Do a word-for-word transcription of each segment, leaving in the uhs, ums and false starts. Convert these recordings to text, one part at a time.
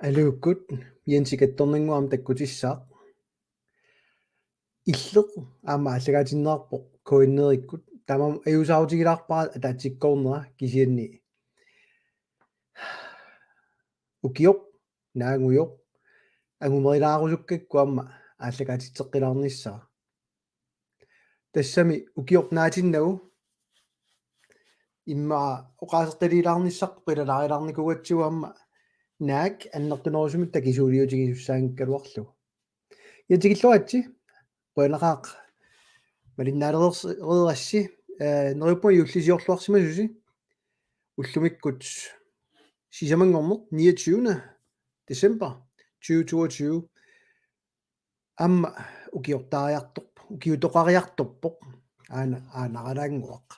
Aluukkut, Jensi kattornannguaq aamma takkutissaaq. Illeq aamma aallakaatinneqarpoq K N R-ikkut. Taamaammat ajuusaarutigilaarpara ataatsikkoornera kisianni ukioq, naangujoq, angumerilaarusukkakkit aamma aallakaatitseqqilaarnissaa. Tassami ukioq naatinnagu immaqa oqaaseqqilaarilaarnikuugatsigu aamma naak annertunerusumik takisuuliutigisussaanngikkaluarlugu. Ja tikilluaritsi, qujanaqaaq malinnaalereersi, eh, neriuppunga juullisiorluarsimasusi, ullumikkut sisamanngorneq niogtyvende december tyve toogtyve. Aamma ukiortaariartorpoq, ukiutoqariartorpoq, aana, aanaralaannguaq.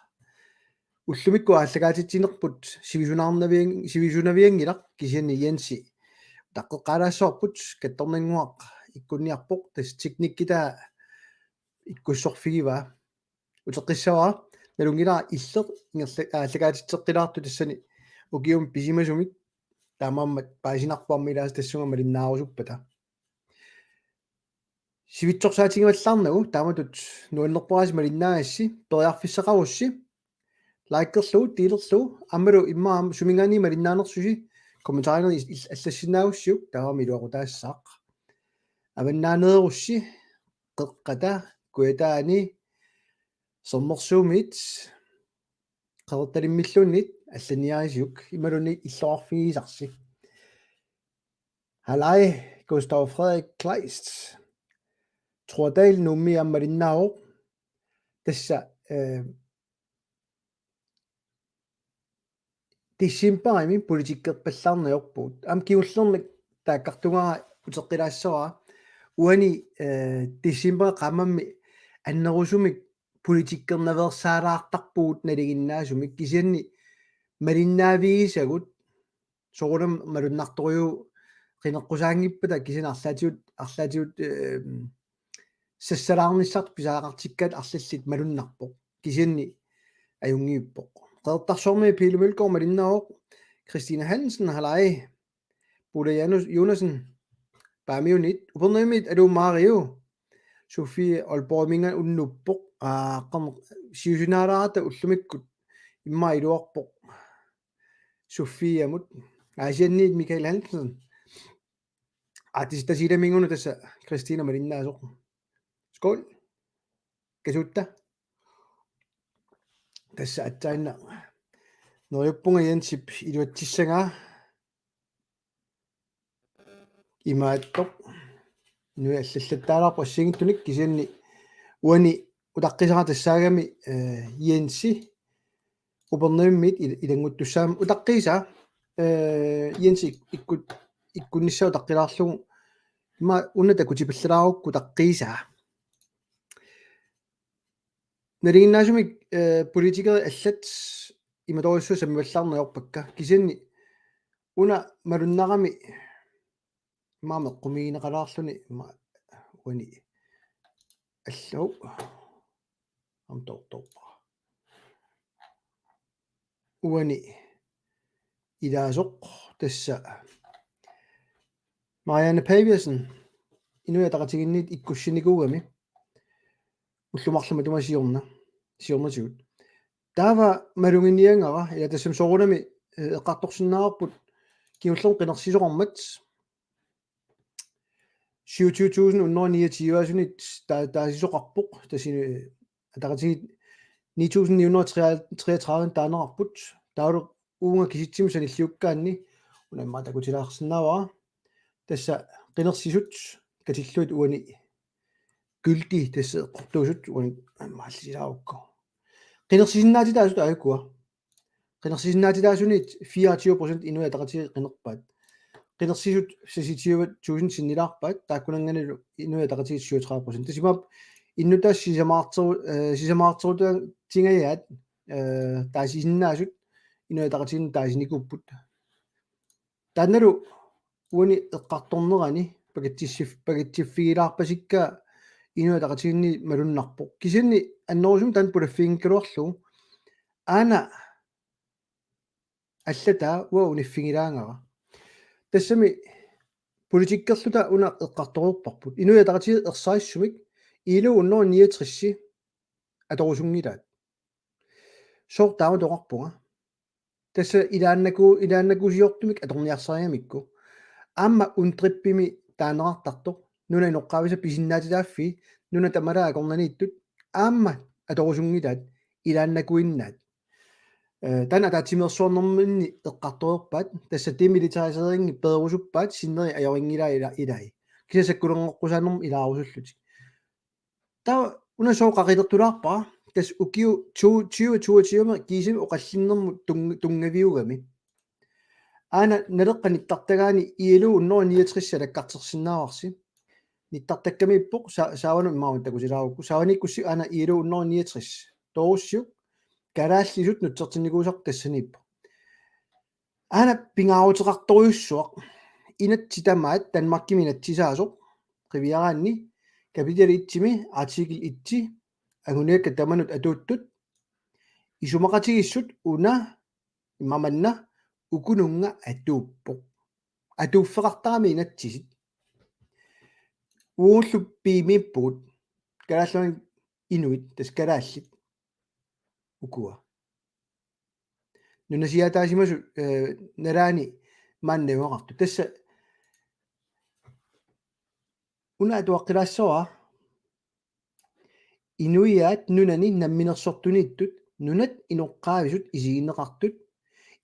Ullumikkut aallakaatitsinerput sivisunaarnavian-, sivisunavianngilaq kisianni Jensi utaqqeqqaalaassavarput, kattornannguaq ikkunniarpoq, tassa teknikkitaa ikkussorfigivaa. Uteqqissavara, nalunngilara illeq ingerla-, aallakaatitseqqilaartoq tassani ukiumut pisimasumik, taamaammat paasinarpoq aamma ilaasa tassunga malinnaarusuppata. Sivitsorsaatigivallaarnagu, taamatut nuannerpoq aasiit malinnaagassi, periarfissaqarussi, likerlugu, delerlugu, aammalu immaqa aamma suminngaanniit malinnaanersusi, kommentarineri is-, is-, allassinnaagussiuk, taava aamma iluaqutaassaaq. Avannaaneerussi, Qeqqata, Kujataani, Sermersuumiit, Qeqertalimmilluunniit, allaniarisiuk, imaluunniit illoqarfigisarsi. Halaj, Gustav Frederik Kleist. Thordal Nuummi aamma malinnaavoq. Tassa, eh, decembarimi politikkerpallaarneq ajorpugut. Aamma kingullermik taakkartugara uteqqilaassavara. Uani, eh, decembarip qaammammi annerusumik politikkernaveersaalaartarpugut nalinginnaasumik, kisianni malinnaavigisagut soorunami malunnartorujuuvoq qineqqusaanngippata, kisianni arlaatigut, arlaatigut, ehm, sassalaarnissartik pisariaqartikkaat arlallit malunnarpoq. Kisianni ajunngivippoq. Qeqertarsuarmi Pele Mølgaard malinnaavoq, Christina Hansen, halaj, Pule Janus-, Jonassen, Paamiunit, Upernavimmiit, aluu Mario, Sofie Aalborgiminngaanniit unnuppoq, aa, qam-, siusinaalaarata ullumikkut immaqa iluarpoq Sofiamut, Aasianniit Michael Hansen, aa, tis-, Tasiilaminnguaq tassa Christina malinnaasoq. Skål. Kasuutta. Tassa aatsaannaq neriuppunga Jensip iluatsissagaa. Imaattoq. Inuit allallattaalaarput assigiinngitsunik, kisianni uani utaqqisara tassaagami, eh, Jensi Upernavimmiit il-, ilannguttussaammat utaqqiisaa, eh, Jensi ik-, ikkut-, ikkunnissaa utaqqilaarlugu. Ima una takutipallalaarukku utaqqiisaa. Nalinginnaasumik, eh, politikerit allat imatorujussuaq sammivallaarneq ajorpakka. Kisianni una malunnarami ima meqqumigineqalaarluni ima uani allau. Aamma toortoorpara. Uani ilaasoq tassa Marianne Paviasen, Inuit Ataqatigiinniit ikkussinikuugami ullut marluk matuma siorna, siornatigut. Taava maluginiagara, ila tassami soorunami, eh, eqqartorsinnaavarput kingullermik qinersisoqarmat, syvogtyve tusind hundrede niogtyve-asunit ta-, taasisoqarpoq, tassa Inuit Ataqatigiit ni tusind ni hundrede og treogtredive taaneqarput, taavalu uunga kisitsimut sanilliukkaanni, una immaqa takutilaarsinnaavara, tassa qinersisut katillugit uani gyldig, tassa eqqortuusut uani aamma allisilaarukku. Qinersisinnaatitaasut aajukua. Qinersisinnaatitaasunit fireogtyve procent Inuit Ataqatigiit qinerpaat. Qinersisut seksogtyve tusind sinnilaarpaat, taakkunanngaanniillu Inuit Ataqatigiit syvogtredive procent. Tassa imaappoq innuttaasut sisamaarteru-, eh, sisamaarterutaangajaat, eh, taasisinnaasut Inuit Ataqatigiinni taasinikuupput. Taannalu uani eqqartornerani pakitsiffik-, pakitsiffigilaarusuppakka Inuit Ataqatigiinni malunnarpoq. Kisianni annerusumik taanna pulaffiginngikkaluarlugu. Aana Allataa uanga uniffigilaagara. Tassami politikkerluta una eqqartoreerparput. Inuiaqatigiit ersarissumik I L O hundrede niogtres atorusunngilaat. Sooq taama oqarpunga? Tassa ilaannaku-, ilaannakuusiortumik atorniarsarigamikku. Aamma UNDRIP-imi taaneqartartoq. Nunap inoqqaavisa pisinnaatitaaffii, nunat tamarmik akornanniittut, aamma atorusunngilaat ilaannakuinnaat. Eh, taanna ataatsimeersuarnerminni eqqartoreerpaat, tassa demilitariseringi peerusuppaat sinneri ajorinngilaat ila-, ilai. Kisianni sakkulerneqqusaanermut ilaarusullutik. Taava una sooq qaqilertulaarpara, tassa ukiut to-, tyve toogtyve kiisami oqallinnermut tung-, tunngaviugami. Aana Naleqqap nittartagaani I L O hundrede niogtres alakkartersinnaavarsi. Nittartakkamiippoq sa-, saavanut immaqa takusilaarukku. Saavaniikkussi aana I L O hundrede niogtres. Toorussiuk kalaallisut nutsertinnikuusarput tassaniippoq. Aana pingaaruteqartorujussuaq. Inatsit tamaat Danmarkimi inatsisaasoq qiviaraanni kapitali et-imi artikel et anguniakkat tamanut atuuttut isumaqatigiissut una imamanna ukununnga atuuppoq. Atuuffeqartarami inatsisit. Uagullu B-miippugut. Kalaallit Nunaat inuit, tassa kalaallit. Ukua. Nunasiaataasimasut, eh, nalaani maani najugaqartut. Tassa una atuaqqilaassavara. Inuiaat nunani namminersortuniittut, nunat inoqqaavisut isigineqartut,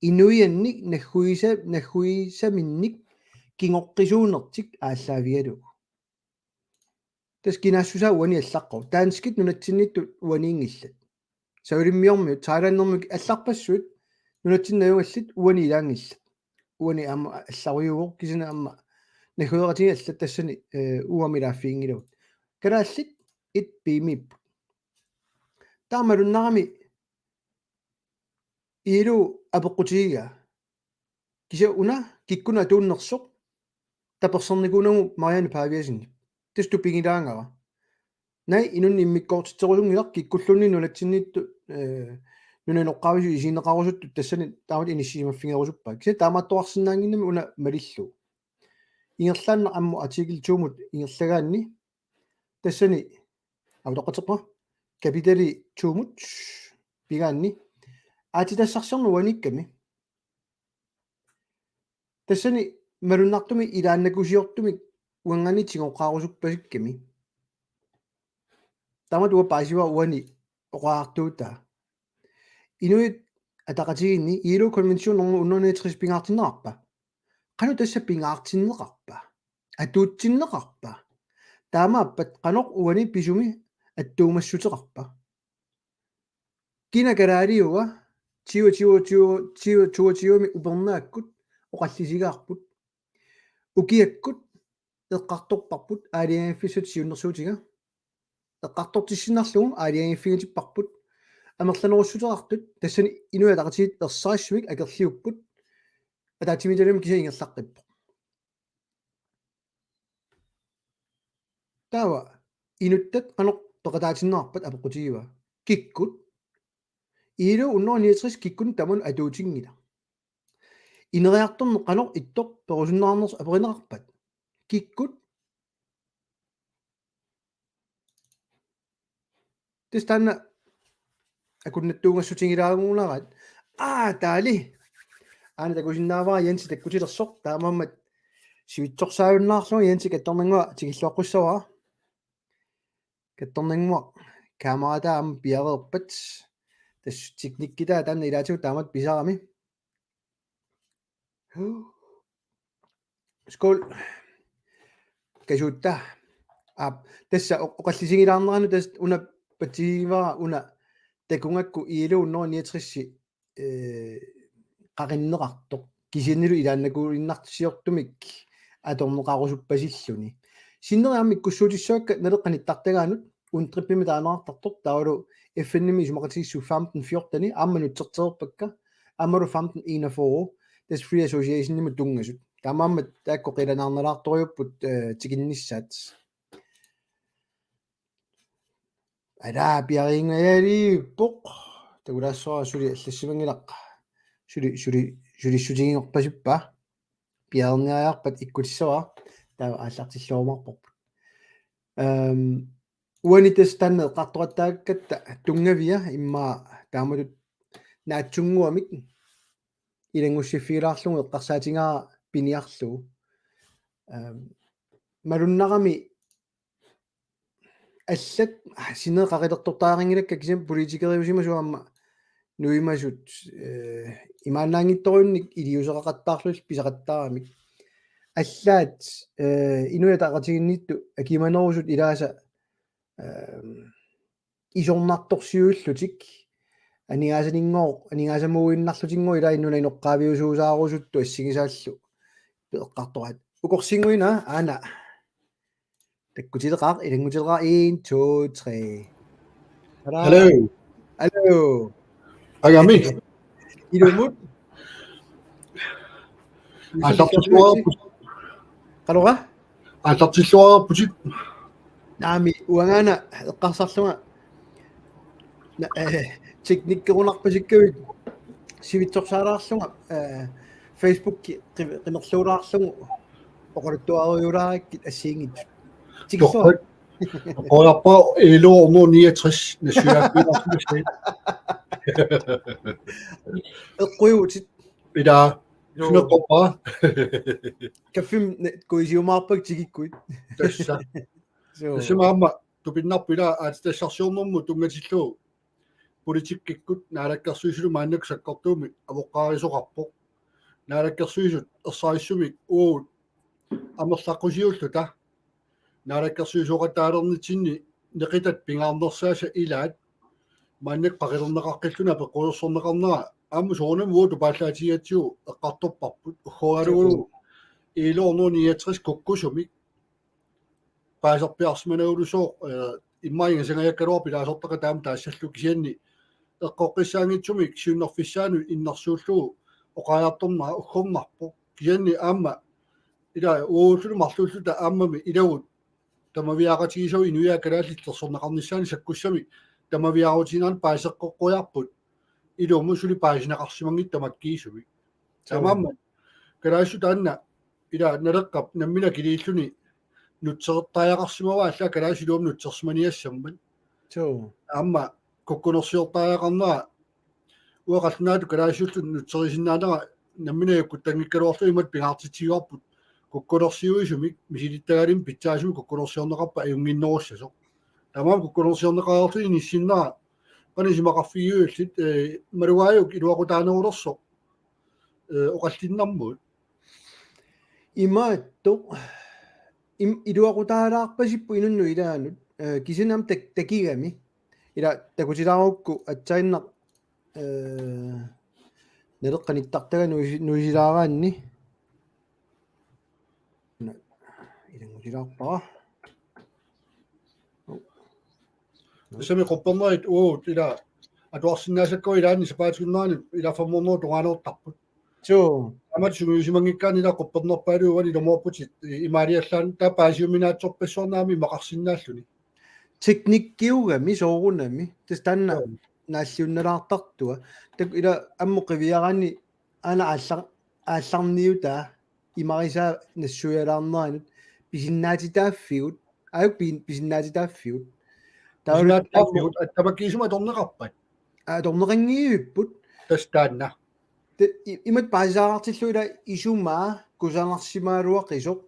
inuiannik nagguisa-, nagguisaminnik kingoqqisuunertik aallaavigalugu. Tassa kinaassusaa uani allaqqavoq. Danskit nunatsinniittut uaniinngillat. Savalimmiormiut, thailandermiut allarpassuit nunatsinni najugallit uani ilaanngillat. Uani aamma allarujuuvoq kisianni aamma naggueqatigiit allat tassani, eh, uani ilaaffiginngilagut. Kalaallit et B-miipput. Taamalunnarami I L O apeqqutigigaa. Kisianni una kikkunnut atuunnersoq tapersersornikuunagu Marianne Paviasenip. Tassa tupigilaagara. Naak inunnik immikkoortitserusunngilaq kikkulluunniit nunatsinniittut, eh, nunap inoqqaavisut isigineqarusuttut tassani taamatut inissisimaffigerusuppaat. Kisianni taamaattoqarsinnaannginnami una malillugu. Ingerlaannaq ammut artikel to-mut ingerlagaanni tassani aamma toqqateqqa kapitali to-mut pigaanni aatsitassarsiorneq uaniikkami. Tassani malunnartumik ilaannakuusiortumik uanngaanniit tigoqqaarusuppasikkami. Taamatut uanga paasivara uani oqaatigisaa. Inuit Ataqatigiinni I L O konvention nummer hundrede niogtres pingaartinneqarpa? Qanoq tassa pingaartinneqarpa? Atuutsinneqarpa? Taamaappat qanoq uani pisumi attuumassuteqarpa? Kina kalaaliua tyve tyve tyve tyve tyve-mi upernaakkut oqallisigaarput. Ukiakkut eqqartorparput aalajangiiffissatut siunnersuutiga. Eqqartortissinnarlugu aalajangiiffigisarparput. Amerlanerussuteqartut tassani Inuit Ataqatigiit ersarissumik akerliupput. Ataatsimiititaliami kisianni ingerlaqqippoq. Taava inuttat qanoq peqataatinneqarpat apeqqutigivaa. Kikkut? I L O hundrede niogtres kikkunnut tamanut atuutinngilaq. Ineriartorneq qanoq ittoq perusunneqarnersoq aperineqarpat? Kikkut? Tassa taanna akunnattuugassutigilaarunaraat. Aa, taali. Aana takusinnaavara Jensi takkutilersoq, taamaammat sivitsorsaajunnaarlugu Jensi kattornannguaq tikilluaqqussavara. Kattornannguaq kaamerataa aamma piareerpat. Tassa teknikkitaa taanna ilaatigut taamatut pisarami. Skål. Kasuutta. Aap, tassa o-, oqallisigilaarneranut tassa una patsigivaat una takugakku I L O hundrede niogtres, eh, qaqinneqartoq. Kisiannili ilaannakuuinnarsiortumik atorneqarusuppasilluni. Sinneri aamma ikkussuutissavakka Naleqqap nittartagaanut UNDRIP-imi taaneqartartoq taavalu F N-imi isumaqatigiissut femten fjorten aamma nutsertereerpakka aammalu femten enogfyrre, tassa Free Association-imut tunngasut. Taamaammat taakku qilanaarnalaartorujuupput, eh, tikinnissaat. Alaa, piariingajaaliippoq. Takulaassavara suli allassimanngilaq. Suli, suli, sulissutiginngorpasippaa. Piareerniariarpat ikkutissavara, taava aallartilluarumaarparput. Ehm, uani tassa taanna eqqartoqattaakkatta tunngavia immaqa taamatut naatsunnguamik ilanngussiffigilaarlugu eqqarsaatigaara piniarlugu. Ehm, malunnarami allat sineeqaqilertortariaqanngilakka kisianni politikeriusimasut aamma nuimasut, eh, imaannaanngitsorujunnik iliuuseqaqattaarlutik pisaqattaaramik. Allaat, eh, Inuit Ataqatigiinniittut akimanerusut ilaasa, eh, isornartorsiuillutik aningaasaninngooq, aningaasamuuinnarlutinngooq ilaa nunap inoqqaaviusuusaarusuttut assigisaallu eqqartoraat. Ukorsinnguina aana. Takkutileqaaq, ilanngutileqaaq, en, to, tre. Tada. Hello. Hello. Angami. Ilumut. Aallartilluarputit. Qanoq? Aallartilluarputit. Naamik, uangaana eqqarsarlunga. Na-, eh, teknikkerunarpasikkavit sivitsorsaalaarlunga, eh, Facebooki qi-, qimerluulaarlugu oqaluttuarujuulaarikkit assigiinngitsut. Tikilluarit. Toqqut. Oqarpa elo hundrede niogtres, nassuiaaffigilaarsimassagipput. Eqquivutit. Ilaa, joo, suneqqorpa. Kaffimmi ne-, kuisiumaarpakka tikikkuit. Tassa. Suu. Tassami aamma tupinnarpoq ilaa aatsitassarsiornermut tunngatillugu politikkikkut naalakkersuisut maannakkut sakkortuumik avoqqaarisoqarpoq. Naalakkersuisut ersarissumik uagut amerlaqqusiulluta. Naalakkersuisooqataalernitsinni neqitat pingaarnersaasa ilaat maannakkut qaqilerneqaqqilluni apeqqusersorneqarnera aamma soorunami uagut tupaallaatigigatsigu eqqartorparput. Uggoralugulu elo hundrede niogtres kukkusumik paaserpiarsimanagulusoq, eh, immaqa ingasangajakkaluarpoq ilaasortaqa taama taassallugu kisianni eqqoqqissaanngitsumik siunnerfissaanut innersuullugu oqariartornera uggornarpoq. Kisianni aamma ilaa uagutsinnut marluulluta aammami ilagut tamaviaaqatigisagut inuiaat kalaallit illersorneqarnissaannik sakkussamik tamaviaarutiginerani paaseqqoqquiarput ilumut suli paasineqarsimanngitsoq tamakkiisumik. Suu. Taamaammat kalaallisut taanna ilaa Naleqqap nammineq akiliilluni nutsertariaqarsimavaa allaat kalaallisut iluamik nutsersimaniassammat. Suu. Aamma kukkunersiortariaqarnera uanga qallunaatut kalaallisullu nutserisinnaanera nammineq ikkuttanngikkaluarlugu imatut pingaartitsigaarput kukkunersiuisumik misilittagalimmik pitsaasumik kukkunersiorneqarpat ajunnginnerussasoq. Taamaammat kukkunersiorneqareerluni inissinnera qanoq isumaqarfigivigallit, eh, malugaajuk iluaqutaanerulersoq, eh, oqallinnarmut. Imaattoq im-, iluaqutaalaarpasipput inunnut ilaanut, eh, kisianni aamma tak-, takigami. Ilaa takutilaarukku aatsaannaq, eh, Naleqqap nittartagaq nuisi-, nuisilaaraanni. Na-, ilanngutilaarpara. Tassami quppernerit uagut ilaa atuarsinnaasakkagut ilaanni sapaatip akunnerani ilaa fem hundrede tungaanut eqqarput. Suu. Aamma sungiusimanngikkaanni ilaa quppernerpaaluit uani ilumoorputit i-, imaaliallaannaq taava paasiuminaatsorpassuarnik aamma imaqarsinnaalluni. Teknikkiugami soorunami. Tassa taanna, joo, naalliunnalaartartua. Taakku ilaa ammut qiviaraanni aana aallar-, aallarniutaa imarisaa nassuialaarneranut pisinnaatitaaffigut, aajuku pi-, pisinnaatitaaffigut. Taavalu pisinnaatitaaffigut, at-, tamakkiisumik atorneqarpat? Aa, atorneqanngivipput. Tassa taanna. Te-, i-, imatut paasisaarartillugu ilaa isumaa kusanarsimagaluaqisoq.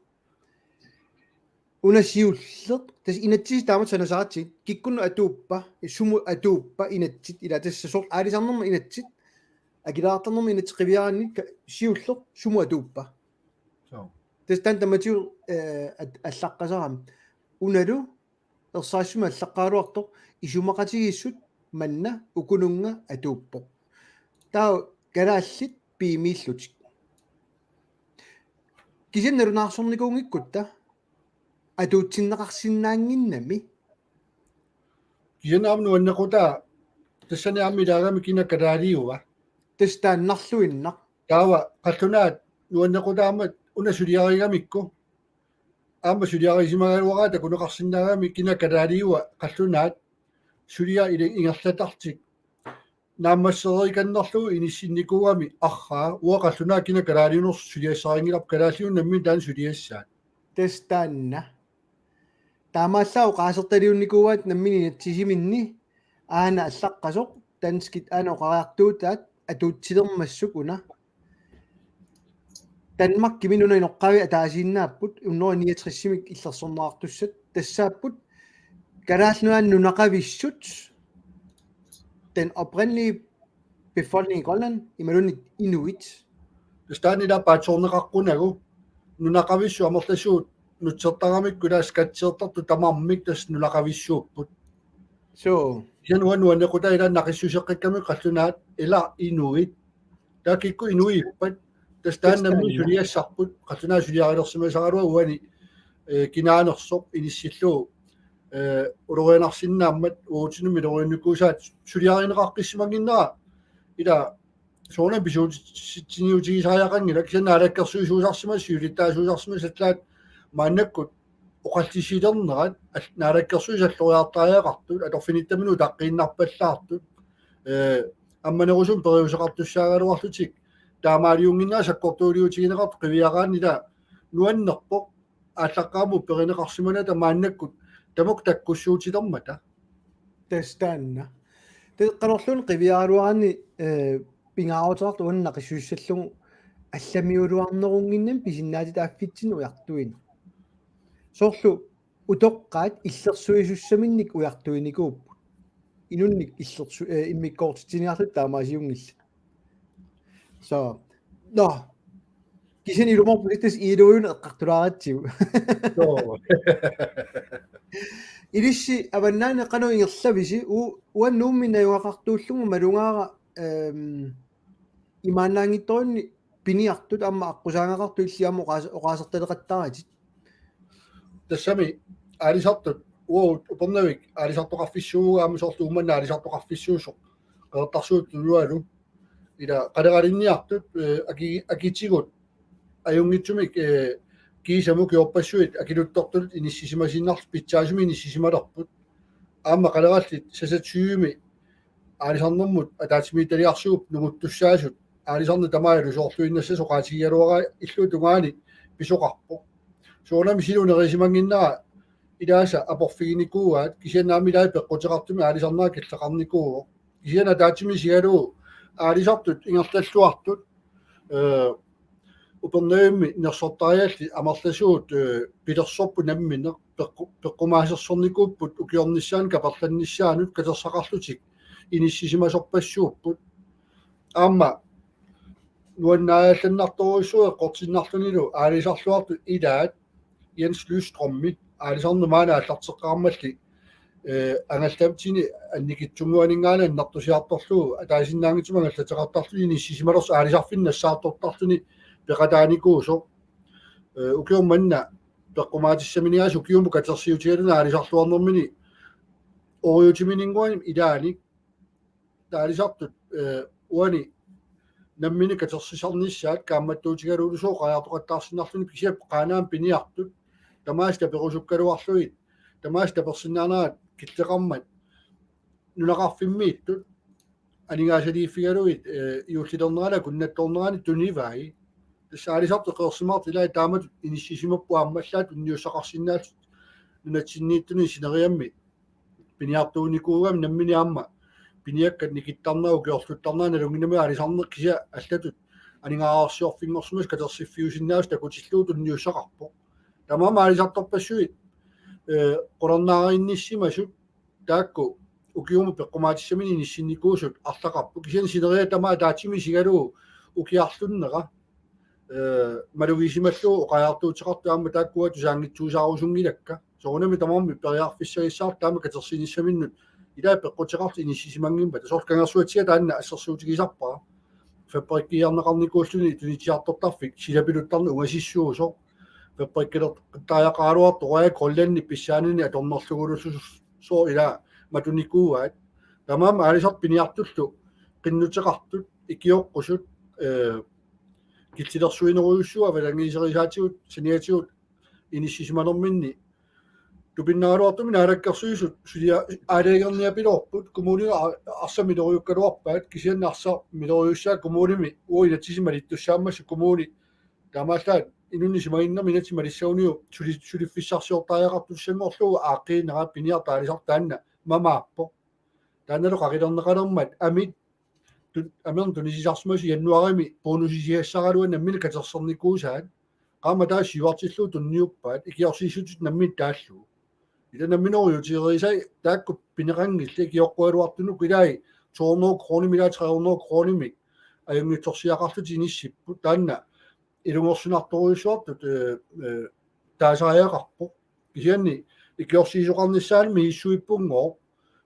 Una siulleq, tassa inatsisit taamatut sanasaratsigit, kikkunnut atuuppa, sumut atuuppa inatsit, ilaa tassa soorlu aalisarnermut inatsit, akileraartarnermut inatsit qiviaraanni ka-, siulleq, sumut atuuppa. Suu. Tassa taanna tamatigut, eh, at-, allaqqasarami. Unalu, ersarissumik allaqqagaluartoq, isumaqatigiissut manna ukununnga atuuppoq. Taava kalaallit piimiillutik. Kisianni nalunaarsornikuunngikkutta atuutsinneqarsinnaannginnami. Kisianni aamma nuannequtaa tassani aamma ilaagami kina kalaaliua. Tassa taannarluinnaq. Taava qallunaat nuannequtaammat una suliarigamikku. Aamma suliarisimagaluaraat takuneqarsinnaagami kina kalaaliua qallunaat suliaq ili-, ingerlatartik. naammassereerikannerlugu inissinnikuugami arraa, uanga qallunaat kina kalaaliunersoq suliassarinngilarput, kalaalliunnarmik taanna suliassaat. Tassa taanna. Taamaallaat oqaasertaliunnikuuaat nammineq inatsisiminni aana allaqqasoq danskit aana oqariartuutaat atuutsilermassuk una. Danmarkimi nunap inoqqaavi ataasiinnaapput hundrede niogtresimik illersorneqartussat tassaapput Kalaallit Nunaanni nunaqavissut, den oprindelige befolkning i Grønland, imaluunniit inuit. Tassa taanna ilaa paatsoorneqaqqunagu nunaqavissut amerlasuut nutsertaramikku ilaa skatsertartut tamarmik tassa nunaqavissuupput. Suu. Kisianni uanga nuannequtaa ilaa naqissuseqqikkamikku qallunaat ilaa inuit. Taakku kikkut inuiippat. Tassa taanna nammineq suliassarput, qallunaat suliarilersimasaraluaat uani, eh, kinaanersoq inissillugu, eh, ulorianarsinnaammat uagutsinnut miloriunnikuusaat suliarineqaqqissimannginnera ilaa soorunami pisuussitsiniutigisariaqanngilaq, kisianni naalakkersuisuusarsimasut, siulittaasuusarsimasut allaat maannakkut oqallisilernerat, al-, naalakkersuisut alloriartariaqartut, atorfinittaminut utaqqiinnarpallaartut, eh, ammanerusumik periuseqartussaagaluarlutik, taamaaliunnginnera sakkortuuliutigineqartoq qiviaraanni ilaa nuannerpoq, aallaqqaammut perineqarsimanata maannakkut tamakku takkussuutilermata. Tassa taanna. Tassa qanorluunniit qiviaraluaraanni, eh, pingaaruteqartoq uannut naqissuserlugu allamiuluarnerunnginnami pisinnaatitaaffitsinni ujartuineq. Soorlu utoqqaat illersuisussaminnik ujartuinikuupput. Inunnik illersu-, eh, immikkoortitsiniarlutik taamaasiunngillat. So, nå. Kisianni ilumoorpoq tassa iluujuneq eqqartulaaratsigu. Joo. Ilissi avannaani qanoq ingerlavisi u-, uannut Nuummi najugaqartuullugu malugaara, ehm, imaannaanngitsorujunnik piniartut aamma aqqusaagaqartut illit aamma oqaas-, oqaasertaleqattaaratit. Tassami aalisartut uagut Upernavik aalisartoqarfissuuvugut aamma soorlu Uummannaq aalisartoqarfissuusoq Qeqertarsuup Tunualu. Ila qaleralinniartut, eh, aki-, akitigut ajunngitsumik, eh, kiisamut ukiorpassuit akiluttortutut inissisimasiinnarlutik pitsaasumik inissisimalerput. Aamma qalerallit seksogtyvemi aalisarnermut ataatsimiititaliarsuup nunguttussaasut aalisarneq tamaat ilusoorluinnassasoq oqaatigigaluaraa illuatungaani pisoqarpoq. Soorunami silu nerisimannginnera ilaasa aporfiginikuuaat kisianni aamma ilai peqquteqartumik aalisarnera killeqarnikuuvoq. Kisianni ataatsimik isigalugu aalisartut ingerlalluartut, eh, Upernavimmi nersortariallit amerlasuut, eh, pilersorput namminneq peqqu-, peqqumaasersornikuupput ukiornissaanut kaperlannissaanut katersaqarlutik inissisimasorpassuupput. Aamma nuannaajallannartorujussuuvoq eqqortinnarlunilu aalisarluartut ilaat Jens Lystrømi aalisarneq maani aallarteqqaarmalli, eh, angallatini annikitsunnguaninngaanniit annertusiartorlugu ataasinnaanngitsumik angallateqartarluni inissisimalersoq aalisarfinnut nassaartortarluni peqataanikuusoq. Eh, ukioq manna peqqumaatissaminiaasiit ukiumut katersiutigaluni aalisarluarnermini ooriutimininnguanimi ilaanni aalisartut, eh, uani nammineq katersisarnissaat kaammattuutigalugu oqariartoqattaarsinnarluni kisianni Qaanaami piniartut tamaasa taperusukkaluarlugit tamaasa tapersinnaanerat killeqarmat nunaqarfimmiittut aningaasaliiffigalugit, eh, juullilernerani akunnattoornerani tunivai. Tassa aalisartut qeqersimaartut ilaat taamatut inissisimapput aamma allaat tunniussaqarsinnaallutik nunatsinniittunut sineriammi piniartuunikuugami nammineq aamma piniakkat nikittarnerat ukiorluttarnerat nalunnginnami aalisarneq kisianni allatut aningaasarsiorfinngorsumik katersiffiusinnaasut takutillugu tunniussaqarpoq. Tamanna aalisartorpassuit, eh, qularnaarinnissimasut taakku ukiumut peqqumaatissaminut inissinnikuusut arlaqarput. Kisianni sineriak tamaat ataatsimik isigalugu ukiarlunnera, eh, malugisimallugu oqariartuuteqartut aamma taakkua tusaanngitsuusaarusunngilakka. Soorunami tamarmik periarfissagissaartut aamma katersinissaminnut ilai peqquteqartut inissisimanngimmat. Soorlu Kangersuatsiaat taanna assersuutigisarpara. Fabrikkiarneqarnikuulluni tunisiartortarfik silapiluttarneq ungasissuusoq. Fabrikkilertariaqaraluartoq Royal Greenlandip pissaanini atornerlugulusu- sooq ilaa matunikuuaat. Tamanna aalisartut piniartullu qinnuteqartut ikioqqusut, eh, killilersuinerujussuuvoq avatangiiserisaatigut saniatigut inissisimanerminni Tupinnaraluartumik naalakkersuisut sulia aalajangerniapiloorput, kommunit a-, arsaq miloriukkaluarpaat, kisianni arsaq miloriussaat kommunimi uagut inatsisit malittussaammassuk kommuni taamaallaat inunnik isimaginnarmik inatsit malissaguniuk suli-, suliffissarsiortariaqartussanngorlugu aaqqiinerat piniartut aalisartut taanna mamaappoq. Taannalu qaqilerneqalermat amit tu-, amernik tunisisarsimasut januaarimi bonusisiassaraluaat namminneq katersernikuusaat. Qaammat taava siuartillugu tunniuppaat ikiorsiissutit namminneq taallugu. Ila nammineq utereerisai taakku pineqanngillat, ikioqqugaluartunik ilaat to hundrede kronimik ilaat tre hundrede kronimik ajunngitsorsiaqarlutik inissipput, taanna ilungersunartorujussuartut, eh, eh, taasariaqarpoq. Kisianni ikiorsiisoqarnissaanut misissuippunngooq.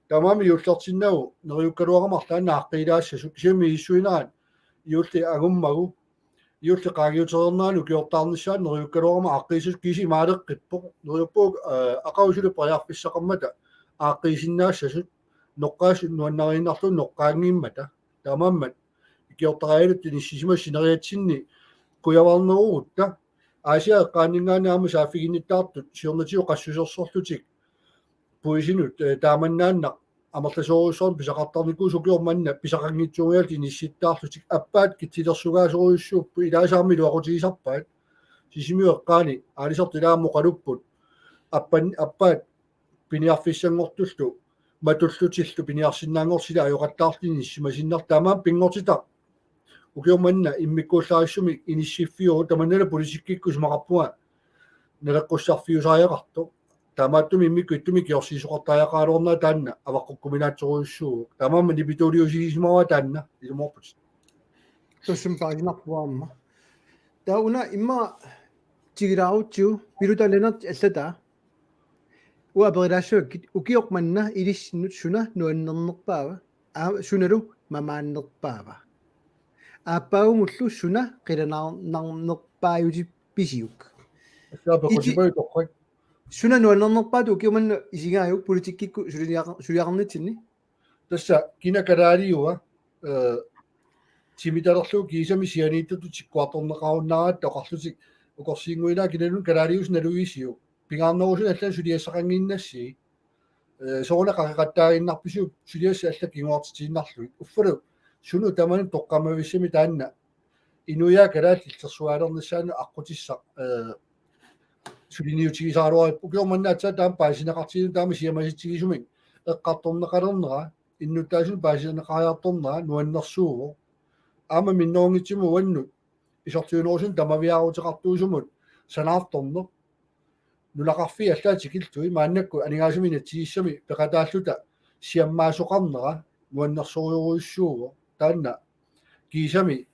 Taamaammat juullertinnagu neriukkaluarama arlaannik aaqqiilaassasut, kisianni misissuinerat juulli angummagu, juulli qaangiutereernerani ukiortaarnissaanut neriukkaluarama aaqqiissasut, kiisa imaaleqqippoq. Neriuppugut, eh, aqagu suli periarfissaqarmata aaqqiisinnaassasut, noqqaassut nuannariinnarlugu noqqaanngimmata. Taamaammat ikiortarialuttup inissisimasut sineriatsinni kujavarnerugutta. Aasiaat eqqaaninngaanniit aamma saaffiginnittaartut siornatigut qassusersorlutik puisinut, eh, taamannaannaq amerlasoorujussuarnik pisaqartarnikuusut ukioq manna pisaqanngitsuugaluarlutik inissittaarlutik appaat kitsilersugaasorujussuupput, ilaasa aamma iluaqutigisarpaat. Sisimiut eqqaanni aalisartut ilaa aamma oqalupput. Appan-, appaat piniarfissanngortullu matullutillu piniarsinnaanngortillugit ajoqattaarlutik inissisimasinnarlutik, taamaammat pinngortitaq ukioq manna immikkuullarissumik inissiffiuvoq, tamannalu politikkikkut isumaqarpunga naleqqussarfiusariaqartoq. Taamaattumik immikkut ittumik ikiorsiisoqartariaqaraluarnera taanna avaqqukkuminaatsorujussuuvoq. Taamaammat nipituuliusigisimavara taanna, ilumoorputit. Tassa paasinarpoq aamma. Taava una immaqa tigilaarutsigu, Piluta Lennert allataa. Uanga aperilaassavakkit, ukioq manna ilissinnut suna nuannernerpaava? Aa, sunalu mamaannerpaava? Aappaagumullu suna qilanaarnarnerpaajutipisiuk? Tassa iti-, peqqusipajuk torrak. Suna nuannernerpaatut ukioq manna isigaajuk politikkikkut suliaqa-, suliaqarnitsinni? Tassa kina kalaaliua, eh, timitalerlugu kiisami sianiittutut tikkuartorneqarunnaaratta oqarlutik ukorsiinnguinaa kinaluunniit kalaaliusut nalugisiuk. Pingaarnerusunik allanut suliassaqannginnassigit. Eh, sooruna qaqeqattaaginnarpisiuk suliassat allat kinguartitsiinnarlugit. Uffalu sunut tamanut toqqammavissami taanna inuiaat kalaallit illersugaalereernissaannut aqqutissaq, eh, suliniutigisaraluarpoq. Ukioq manna aatsaat taama paasineqartigineq taama siamasitsigisumik eqqartorneqalernera, innuttaasunut paasineqariartornera nuannersuuvoq. Aamma minnerunngitsumik uannut isorliunerusunik tamaviaaruteqartuusumut sanaartorneq. Nunaqarfiit allaat tikillugit maannakkut aningaasanik inatsisissami peqataalluta siammaasoqarnera nuannersorujussuuvoq. Taanna kiisami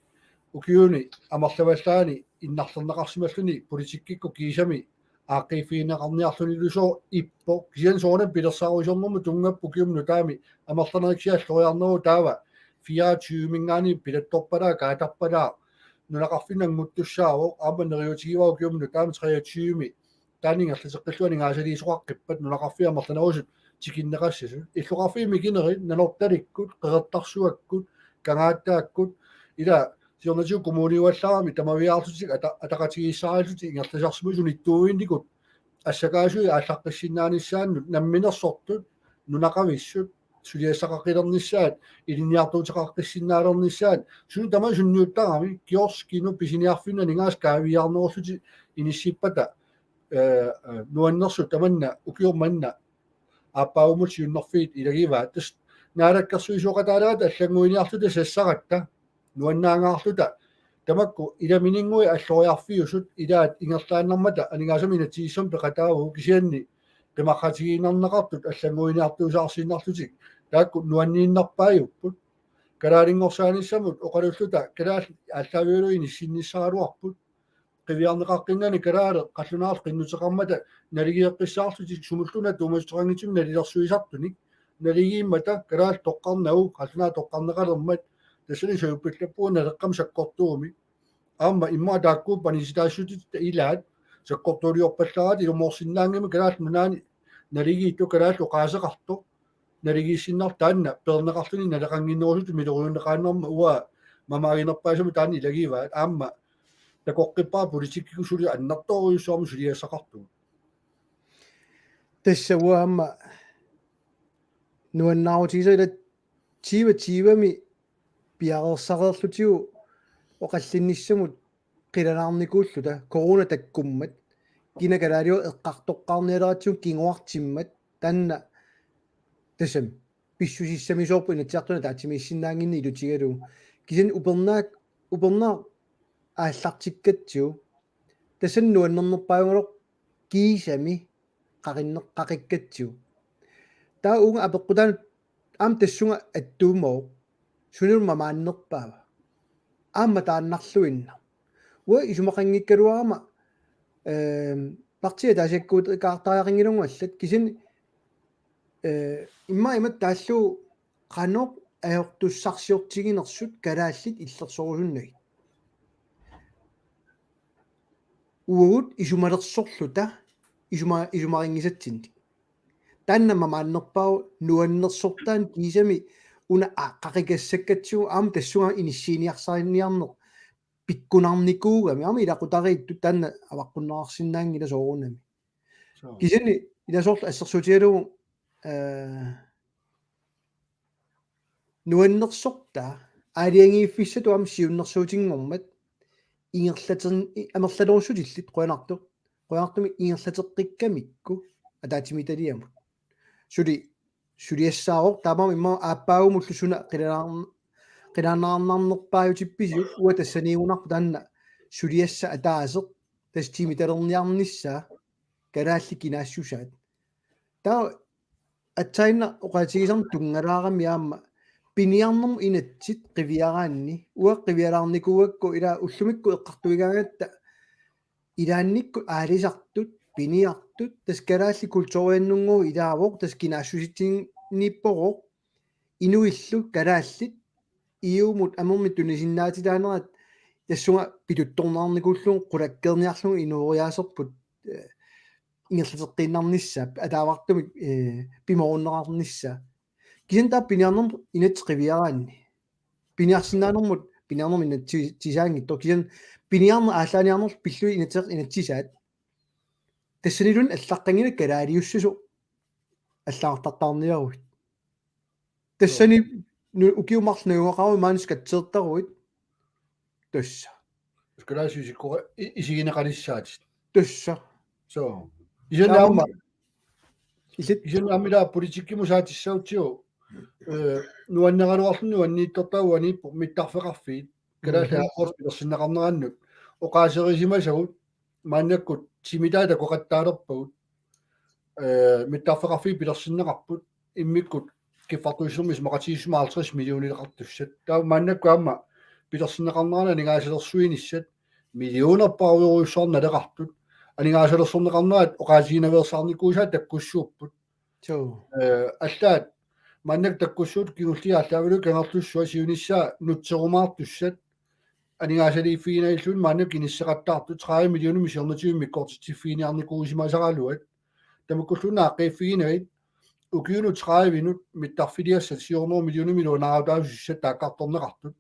ukiuni amerlavallaani innarlerneqarsimalluni politikkikkut kiisami aaqqiiffigineqarniarlunilusooq ippoq. Kisianni soorunami pilersaarusiornermut tunngappoq ukiumut nutaamut amerlanerit kisiat alloriarneruvoq, taava fireogtyvemiingaanniit pilattorpalaaq, kaatarpalaaq, nunaqarfinni annguttussaavoq, aamma neriuutigivara ukiumut nutaamut treogtyvemi taanna ingerlateqqillugu aningaasaliisoqaqqippat nunaqarfiit amerlanerusut tikinneqassasut. Illoqarfiit mikinerit Nanortalikkut, Qeqertarsuakkut, Kangaattaakkut, ila siornatigut kommuniuallaramik tamaviaarlutik ata-, ataqatigiissarillutik ingerlasarsimasut unittuuinnikut assakaasui aallaqqissinnaanissannut namminersortut nunaqavissut suliassaqaqqilernissaat, ilinniartuuteqaqqissinnaalernissaat, suna tamaat sunniuttarami, kioskit pisiniarfinnut aningaasat kaaviiaarnerullutik inissippata, eh, eh, nuannersut tamanna ukioq manna aappaagumut siunnerfiit ilagivaat. Tassa naalakkersuisooqataaleratta allannguiniarluta sassaratta, nuannaangaarluta, tamakku ilamininnguit alloriarfiusut ilaat ingerlaannarmata aningaasanik inatsisissamik peqataavagut, kisianni qimaqqatigiinnarneqartut allannguiniartuusaarsinnarlutik taakku nuanniinnarpaajupput. Kalaalinngorsaanissannut oqalulluta kalaallit aallaavigalugu inissinnissaraluarput. Qiviarneqaqqinnani kalaaleq qallunaarlutik qinnuteqarmata naligeeqqissaarlutik sumulluunniit tuumassuteqanngitsumik nalilersuisartunik. Naligiimmata kalaallit toqqarnagu, qallunaat toqqarneqalermat, tassani sajuppallappugut Naleqqami sakkortuumik. Aamma immaqa taakkuupput anisitaassutitta ilaat sakkortuuliorpallaaratta, ilumoorsinnaanngimmat Kalaallit Nunaanni naligiittoq, kalaallit oqaaseqartoq naligiissinnartoq taanna peerneqarluni naleqannginnerusutut miloriunneqaannarmat, uanga mamaaginerpaasama taanna ilagivaat, aamma takoqqippara politikkikkut suli annertoorujussuarmik suliassaqartugut. Tassa uanga aamma nuannaarutigisara ila tyve tyve-mi piareersareerlutigu oqallinnissamut qilanaarnikuulluta corona takkummat, kina kalaaliua eqqartoqqaarnialeratsigu kinguartimmat, taanna tassami pissusissamisoorpoq Inatsisartuni ataatsimiissinnaannginneq ilutigalugu. Kisianni upernaaq, upernaaq aallartikkatsigu. Tassani nuannernerpaajugaluarpoq kiisami qaqinneq-, qaqikkatsigu. Taava uunga apeqqutaanut aamma tassunga attuumavoq. Sunalu mamaannerpaava? Aamma taannarluinnaq. Uanga isumaqanngikkaluarama, ehm, partiit ataasiakkuutaartariaqanngilagut allat, kisianni, eh, immaqa imatut taallugu qanoq ajortussarsiortiginersut kalaallit illersorusunnagit. Uagut isumalersorluta isuma-, isumarinngisatsinnik. Taanna mamaannerpaavoq nuannersortaanut kiisami una aaqqaqqikassakkatsigit aamma tassunga inissiiniarsariniarneq pikkunarnikuugami aamma ilaqutariittut taanna avaqqunneqarsinnaanngilaq soorunami. Soo. Kisianni ila soorlu assersuutigalugu, eh, nuannersortaa aalajangiiffissatut aamma siunnersuutinngormat ingerlater-, i-, amerlanerussutillit qujanartu-, qujanartumik ingerlateqqikkamikku ataatsimiititaliamut. Suli suliassaavoq taamaammat immaqa aappaagumullu suna qilanaarn-, qilanaarnarnerpaajutippisiuk uanga tassaniigunarpoq taanna suliassaq ataaseq tassa timitalerniarnissaa kalaallit kinaassusaat. Taava aatsaannaq oqaatigisannut tunngalaarami aamma piniarnermut inatsit qiviaraanni uanga qivialaarnikuugakku ila ullumikkut eqqartuigaangatta ilaannikkut aalisartut, piniartut, tassa kalaallit kulturiannunngooq ilaavoq, tassa kinaassusitsinnippoq, inuillu kalaallit, E U-mut amermik tunisinnaatitaanerat, tassunga pituttorneqarnikuullugu qulakkeerniarlugu inooriaaserput, eh, ingerlateqqiinnarnissaa, ataavartumik, eh, pimoorunneqarnissaa. Kisianni taava piniarnermut inatsit qiviaraanni. Piniarsinnaanermut, piniarnermut inatsi-, tisaanngitsoq. Kisianni piniarneq aallaaniarnerlu pillugit inatseq inatsisaat. Tassaniluunniit allaqqanngilaq kalaaliussasoq allagartartaarniaruit. Tassani nu-, ukiut marluk najugaqaruit maanna skatsertaruit. Tassa. Kalaallisut isikkora-, i-, isigineqalissaatit. Tassa. Soo. Kisianni aamma. Aamma. Illit. Kisianni aamma ila politikkimut saatissaagutsigu, eh, nuanneraluarluni uaniittortaa uaniippoq mittarfeqarfiit. Kalaallit Mhm. airports pilersinneqarnerannut. Oqaaserisimasagut maannakkut timitaat takoqattaalerpagut. Eh, mittarfeqarfiit pilersinneqarput immikkut kiffartuussinermi isumaqatigiissummik halvtreds millionileqartussat. Taava maannakkut aamma pilersinneqarnerani aningaasalersuinissat millionerpaarujoorujussuarnik naleqartut. Aningaasalersorneqarnerat oqaatiginaveersaarnikuusaat takkussuupput. Suu. Eh, allaat maannakkut takkussuupput kingulliit aallaavigalugit Kangerlussuaq siunissaa nutserumaartussat. Aningaasaliiffiginagilluinnarmik maannakkut inisseqattaartut tredive millionimik siornatigut mikkortitsiffiginiarnikuusimasaraluat. Tamakkulluunniit aaqqiiffiginagit ukiunut tredivenut mittarfiliassat syv hundrede millionimik iluanaarutaasussat taakkartorneqartut.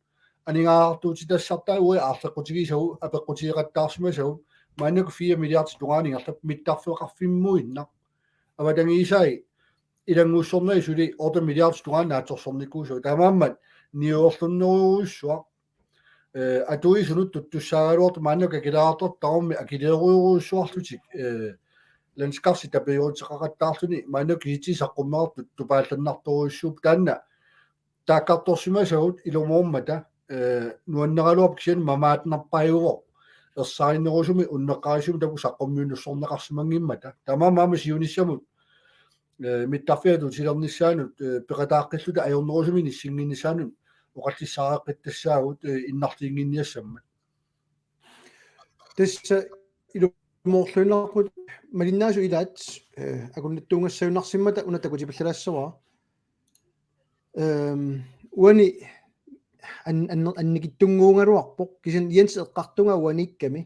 Aningaasartuutitassartaa uagut aarleqqutigisagut apeqqutigeqattaarsimasagut maannakkut fire milliardit tungaanut ingerlapput mittarfeqarfimmuinnaq. Avatangiisai ilanngussornagit suli otte milliardit tungaanut naatsorsornikuusagut. Taamaammat niuerlunnerujussuaq. Eh, atuisunut tuttussaagaluartut maannakkut akileraartortut tamarmik akilerujorujussuarlutik, eh, landskarsi tapiuteqaqattaarluni maannakkut kisitsisit saqqummertut tupaallannartorujussuupput taanna taakkartorsimasagut ilumoormata, eh, nuanneraluarpoq kisianni mamaannerpaajuvoq ersarinnerusumik unneqqarissumik taakku saqqummiunnersorneqarsimanngimmata. Taamaammat aamma siunissamut eh, mittarfiata tutilernissaanut, eh, peqataaqqilluta ajornerusumik inissinninnissaanut oqallissaareqqittassaagut, eh, innarliinnginniassammat. Tassa ilumoorluinnarput malinnaasut ilaat, eh, akunnattuunngassagunarsimmata una takutipallalaassavara. Ehm, uani an-, an-, annikitsunnguugaluarpoq, kisianni Jens eqqartunga uaniikkami.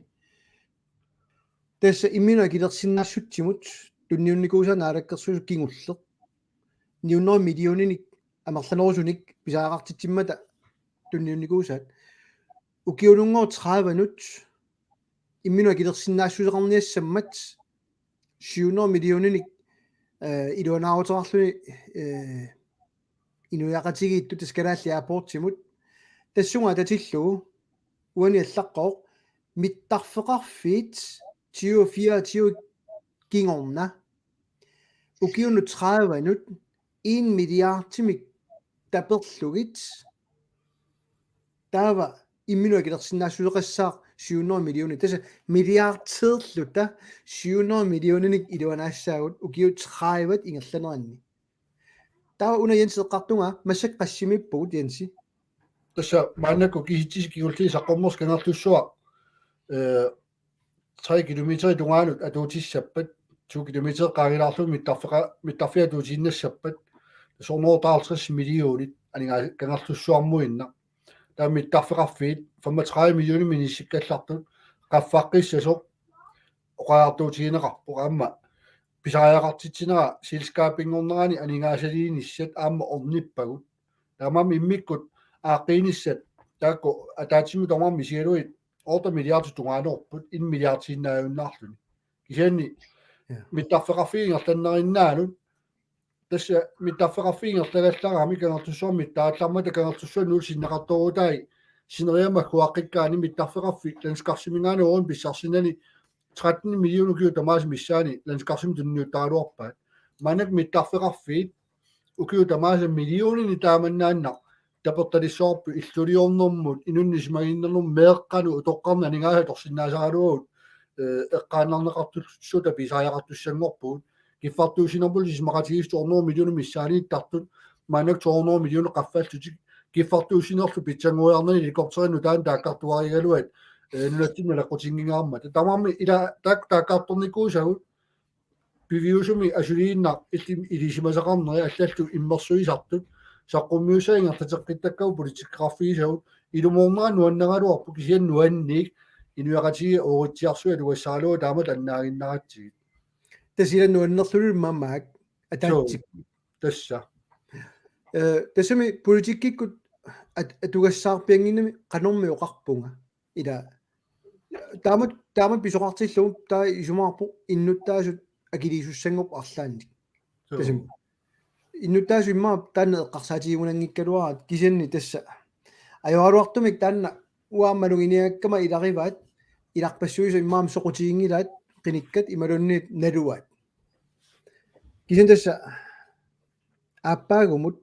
Tassa imminut akilersinnaassutsimut tunniunnikuusaa Naalakkersuisut kingulleq. Ni hundrede millioninik amerlanerusunik pisariaqartitsimmata tunniunnikuusaat. Ukiununngooq tredivenut imminut akilersinnaassuseqarniassammat syv hundrede millioninik eh, iluanaaruteqarluni, eh, inuiaqatigiittut tassa Kalaallit Airportsimut. Tassunga atatillugu uani allaqqavoq mittarfeqarfiit tyve fireogtyve kingorna ukiunut tredivenut en milliardimik taperlugit. Taava imminut akilersinnaassuseqassaaq syv hundrede millioner. Tassa milliardeerluta syv hundrede millioninik iluanaassaagut ukiut tredive ingerlaneranni. Taava una Jens eqqartunga, massakkut qassimiippugut, Jensi? Tassa maannakkut kisitsisik kingulliit saqqummersoq Kangerlussuaq, eh, tre kilometer tungaanut atuutissappat, to kilometer qaangilaarlugu mittarfeqa-, mittarfiat atuutiinnassappat, soorlu hundrede og halvtreds millionit aningaa-, Kangerlussuarmuinnaq. Taava mittarfeqarfiit femogtredive millionit inissikkallartut, qaffaqqissasoq oqariartuutigineqarpoq aamma pisariaqartitsinera selskabinngornerani aningaasaliinissat aamma ornippagut. Taamaammat immikkut aaqqiinissat taakku ataatsimut tamarmik isigalugit otte milliarder tungaanut, en milliardiinnaajunnaarluni. Kisianni Ja. mittarfeqarfiit ingerlanneqarsinnaanut, tassa mittarfeqarfiit ingerlagallarami Kangerlussuarmi taarallarmata Kangerlussuaq nuulsinneqartoorutai sineriamma kuaqqikkaani mittarfeqarfik landskarsimingaani uun pissarsinani tretten millioner ukiut tamaasa missaani landskarsimik tunniuttaraluarpaat. Maannakkut mittarfeqarfiit ukiut tamaasa millionini taamannaannaq tapertalissavarput illuliornermut, inunnik isumaginninnermut, meeqqanut utoqqarnut aningaasat atorsinnaasaraluagut, eh, eqqaannarneqartut suut pisariaqartussanngorpugut. Kiffartuussinermut isumaqatigiissut to hundrede millioner missaaniittartut, maannakkut to hundrede millioner qaffallutik. Kiffartuussinerlu pitsanngoriarnani helikopterinik taanna taakkartuarigaluat, eh, nunatsinni naleqqutinngingaarmata. Tamarmik ila taak-, taakkartornikuusagut piviusumi asuliinnaq illit ilisimasaqarneri allallu immersuisartut saqqummiussat ingerlateqqittakkagut politikkeqarfigisagut, ilumoornera nuannaraluarpoq, kisianni nuanniik inuiaqatigiit ooritsiarsuit atugassaraluagut taamatut annaaginnaratsigit. Tassa ila nuannerluni maannakkut ataatsip. Suu, tassa. Eh, tassami politikkikkut at-, atugassaarpiannginnami qanormi oqarpunga. Ila taamatut, taamatut pisoqartillugu taava isumaqarpoq innuttaasut akiliisussanngorput arlaannik. Suu. Tassami. Innuttaasut immaqa taanna eqqarsaatigigunanngikkaluaraat, kisianni tassa ajoraluartumik taanna uanga maluginiagakkama ilarivaat, ilarpassuisa immaqa soqutiginngilaat qinikkat imaluunniit naluaat. Kisianni tassa aappaagumut,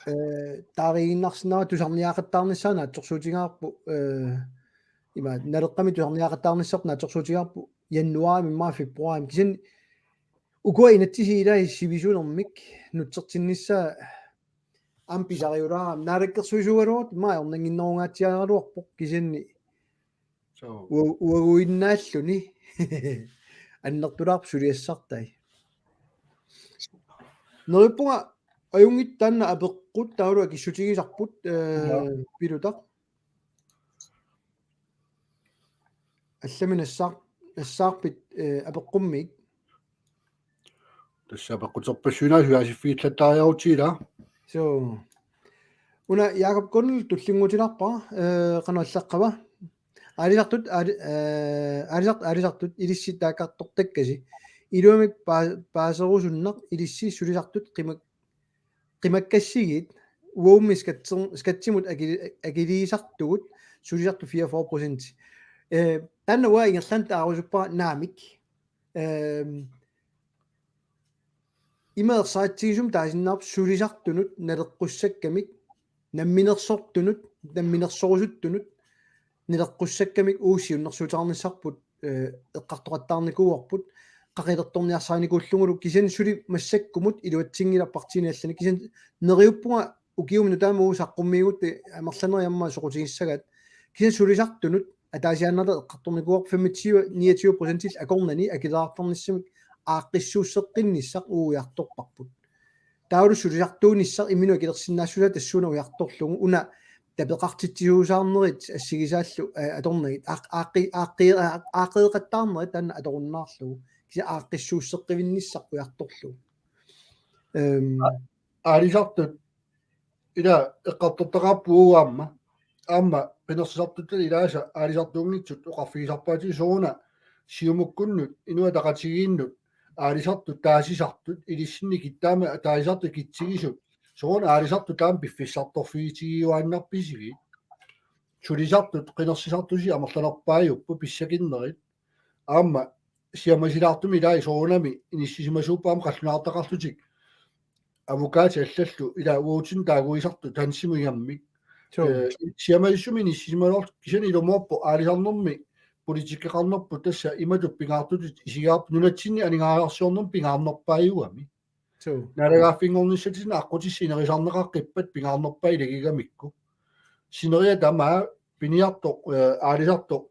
eh, taariiginnarsinnaavoq tusarniaqattaarnissaa naatsorsuutigaarput, eh, ima Naleqqami tusarniaqattaarnissarput naatsorsuutigaarput januaarimi immaqa februaarimi. Kisianni ukua inatsisit ilaat sivisunermik nutsertinnissaa aamma pisariulaarami. Naalakkersuisuugaluartut immaqa ajornannginnerungaatsiaraluarpoq, kisianni Suu. Ua-, uaguinnaalluni. Annertulaarpoq suliassartai. Neriuppunga ajunngitsoq taanna apeqqut taavalu akissutigisarput, eh, Pilutaq. Allamik nassaar-, nassaarpit, eh, apeqqummiit? Tassa apeqquterpassuinaa suliassiffigillattaariarutsigit ilaa. Suu. Una Jakob Kunnel tullinnguutilaarpara, eh, qanoq allaqqava. Aalisartut, aali-, eh, aalisart-, aalisartut ilissi taakkartortakkasi. Iluamik paa-, paaserusunnaq ilissi sulisartut qimak-, qimakkassigit uagummik skatser-, skatsimut akili-, akiliisartugut sulisartut fireogfyrre procent. Eh, taanna uanga ingerlaannaq taarusuppara naamik. Ehm, ima ersaritsigisumik taasinnaavarput sulisartunut naleqqussakkamik, namminersortunut, namminersorusuttunut naleqqussakkamik uagut siunnersuuteqarnissarput, eh, eqqartoqattaarnikuuarput, qaqilertorniarsarinikuullugulu, kisianni suli massakkumut iluatsinngilaq partiini allani, kisianni neriuppunga ukiumut nutaamut uagut saqqummiigutta amerlanerit aamma soqutigissagaat. Kisianni sulisartunut ataasiaannartut eqqartornikuuarput femogtyve, niogtyve procentillu akornanni akileraartarnissamik aaqqissuusseqqinnissaq uagut ujartorparput. Taavalu sulisartuunissaq imminut akilersinnaassusaa tassuuna ujartorlugu, una tapeqartitsisuusaarnerit assigisaallu, eh, atornagit, aaq-, aaqqi-, aaqqi-, aaq-, aaqqeeqattaarnerit taanna atorunnaarlugu. Kisianni aaqqissuusseqqivinnissaq ujartorlugu. Ehm. Aalisartut ila eqqartortaqaarput uagut aamma. Aamma qinersisartutut ilaasa aalisartuunngitsut oqarfigisarpaatigut sooruna Siumukkunnut, Inuit Ataqatigiinnut, aalisartut taasisartut, ilissinni kittaama taasisartut kitsigisut, soorunami aalisartut taama piffissartorfigitigiuaannarpisigit. Sulisartut qinersisartusi amerlanerpaajupput pissakinnerit. Aamma siamasilaartumik ilai soorunami inissisimasuupput aamma qallunaartaqarlutik. Avukaatit allallu ilaa uatsinnut taaguisartut tansimut igammik. Suu. Eh, siamalissummik inissisimasoorlutik kisianni ilumoorpoq aalisarnermi politikkeqarnerput tassa imatut pingaartutut isigaarput nunatsinni aningaasarsiornermi pingaarnerpaajugami. Suu. Naalagaaffinngornissatsinnut aqqutissat inerisarneqaqqippat pingaarnerpaat ilagigamikku. Sineriak tamaat piniartoq, eh, aalisartoq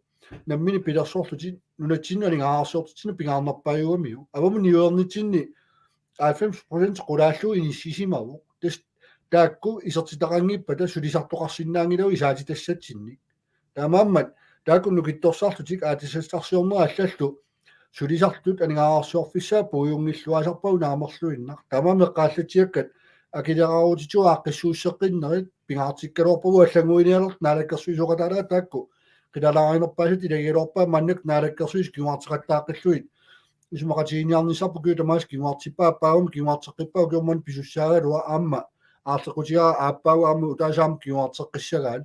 nammineq pilersorlutik nunatsinni aningaasarsiortitsineq pingaarnerpaajugamiuk. Avammut niuernitsinni halvfems procent qulaallugu inissisimavoq. Tassa taakku isertitaqanngippata sulisartoqarsinnaanngilagut isaatitassatsinnik. Taamaammat taakku nukittorsarlutik aatsitassarsiornerat allallu sulisartut aningaasarsiorfissaat puigulluartarpagut naamerluinnaq. Taamaammat eqqaallatsiakkat akileraarutitigut aaqqissuusseqqinnerit pingaartikkaluarpagut allannguinialertut naalakkersuisooqataalerat taakku qilalaarinerpaasat ilagigaluarpaat maannakkut naalakkersuisut kinguarteqattaaqqillugit isumaqatigiinniarnissarput ukiut tamaasa kinguartippaat aappaagu kinguarteqqippaat ukiormanna pisussaagaluaq aamma aarleqqutigaara aappaagu aamma utaasaam kinguarteqqissagaat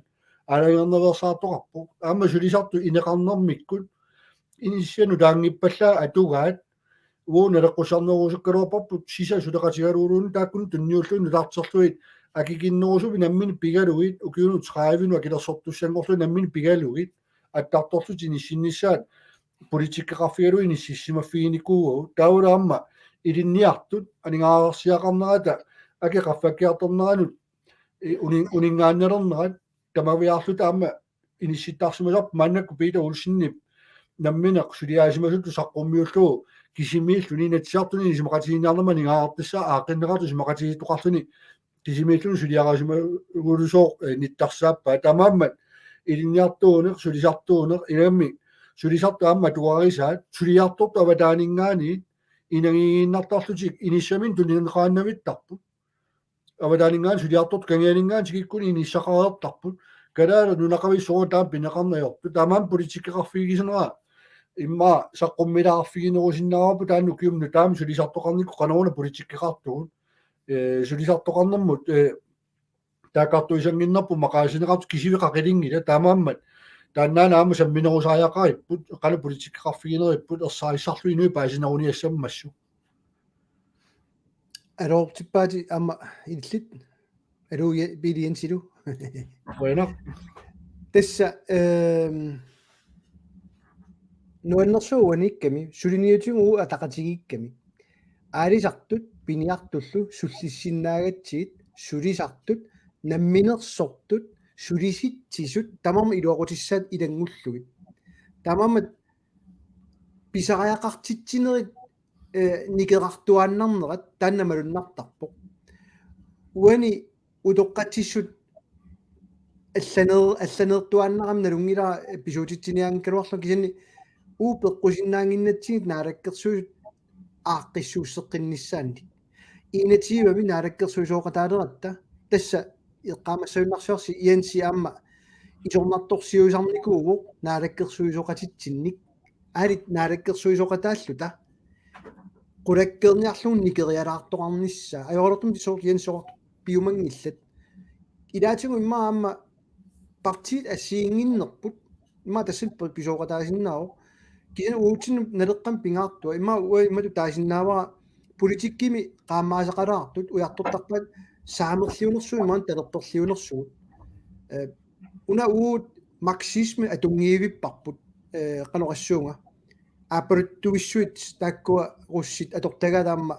aalajangernaveersaartoqarpoq aamma sulisartut ineqarnermikkut inissianut taanngippallaat atugaat uagut naleqqussarnerusukkaluarparput sisa suleqatigaluguluunniit taakkununnga tunniullugit nutarterlugit akikinnerusumik nammineq pigalugit ukiunut tredivenut akilersortussanngorlugit nammineq pigalugit attartorlutik inissinnissaat politikkeqarfigalugit inissisimaffiginikuuagut taavalu aamma ilinniartut aningaasarsiaqarnerata aki qaffakkiartorneranut i- unin- uninngaannalernerat tamaviaarluta aamma inissittarsimasarput maannakkut Peter Olsenip nammineq suliaasimasutut saqqummiullugu kisimiilluni Inatsisartuni isumaqatigiinniarnermut aningaasartussaq aaqqinneqartoq isumaqatigiittoqarluni kisimiilluni suliarisimagulusooq eh, nittarsaappaat taamaammat ilinniartuuneq sulisartuuneq ilammik sulisartut aamma atuarisaat suliartortut avataaninngaanniit inagiinnartarlutik inissaminnik tunineqaannavittarput avataaninngaanniit suliartortut kangianinngaanniit tikikkuni inissaqareertarput kalaallit nunaqavissooq taama pineqarneq ajortut taamaammat politikkeqarfigisinera immaqa saqqummilaarfiginerusinnaavarput taanna ukiumut taama sulisartoqarnikkut qanoruna politikkeqartugut eh, sulisartoqarnermut eh, taakkartuisannginnerput maqaasineqartut kisiat qaqilinngillat taamaammat taannaana aamma samminerusariaqaripput qanoq politikkeqarfigineripput ersarissallu inuit paasineruniassammassuk. Aloortippaatit aamma illit. Aluu Pele Jensilu. Qujanaq. Tassa ehm nuannersuup uaniikkami suliniutigut ataqatigiikkami. Aalisartut piniartullu sullissinnaagatsigit sulisartut namminersortut sulisitsisut tamarmik iluaqutissaat ilanngullugit. Tamarmik pisariaqartitsinerit eh, nikerartuaannarnerat taanna malunnartarpoq. Uani utoqqatsissut allaneer- allaneertuaannarami nalunngilara pisuutitsiniaanngikkaluarlunga kisianni uagut peqqusinnaannginnatsigit naalakkersuisut aaqqissuusseqqinnissaannik. Enogtyvemi naalakkersuisooqataaleratta tassa eqqaamassagunarsivarsi Jensi aamma isornartorsiuisarnikuuvoq naalakkersuisooqatitsinnik. Aalit naalakkersuisooqataalluta qulakkeerniarlugu nikerialaartoqarnissaa. Ajoraluartumik soorlu Jensi soorlu piumanngillat. Ilaatigut immaqa aamma partiit assigiinnginnerput immaqa tassani pi- pisooqataasinnaavoq. Kisianni uatsinnut naleqqamik pingaartua immaqa uanga imatut taasinnaavara politikkimi qaammaasaqalaartut ujartortarpaat saamerliunersugut imaluunniit talerperliunersugut. Eh, una uagut marxismi atunngivipparput eh, qanoq oqassuunga. Aappaluttuissuit taakkua russit atortagaat aamma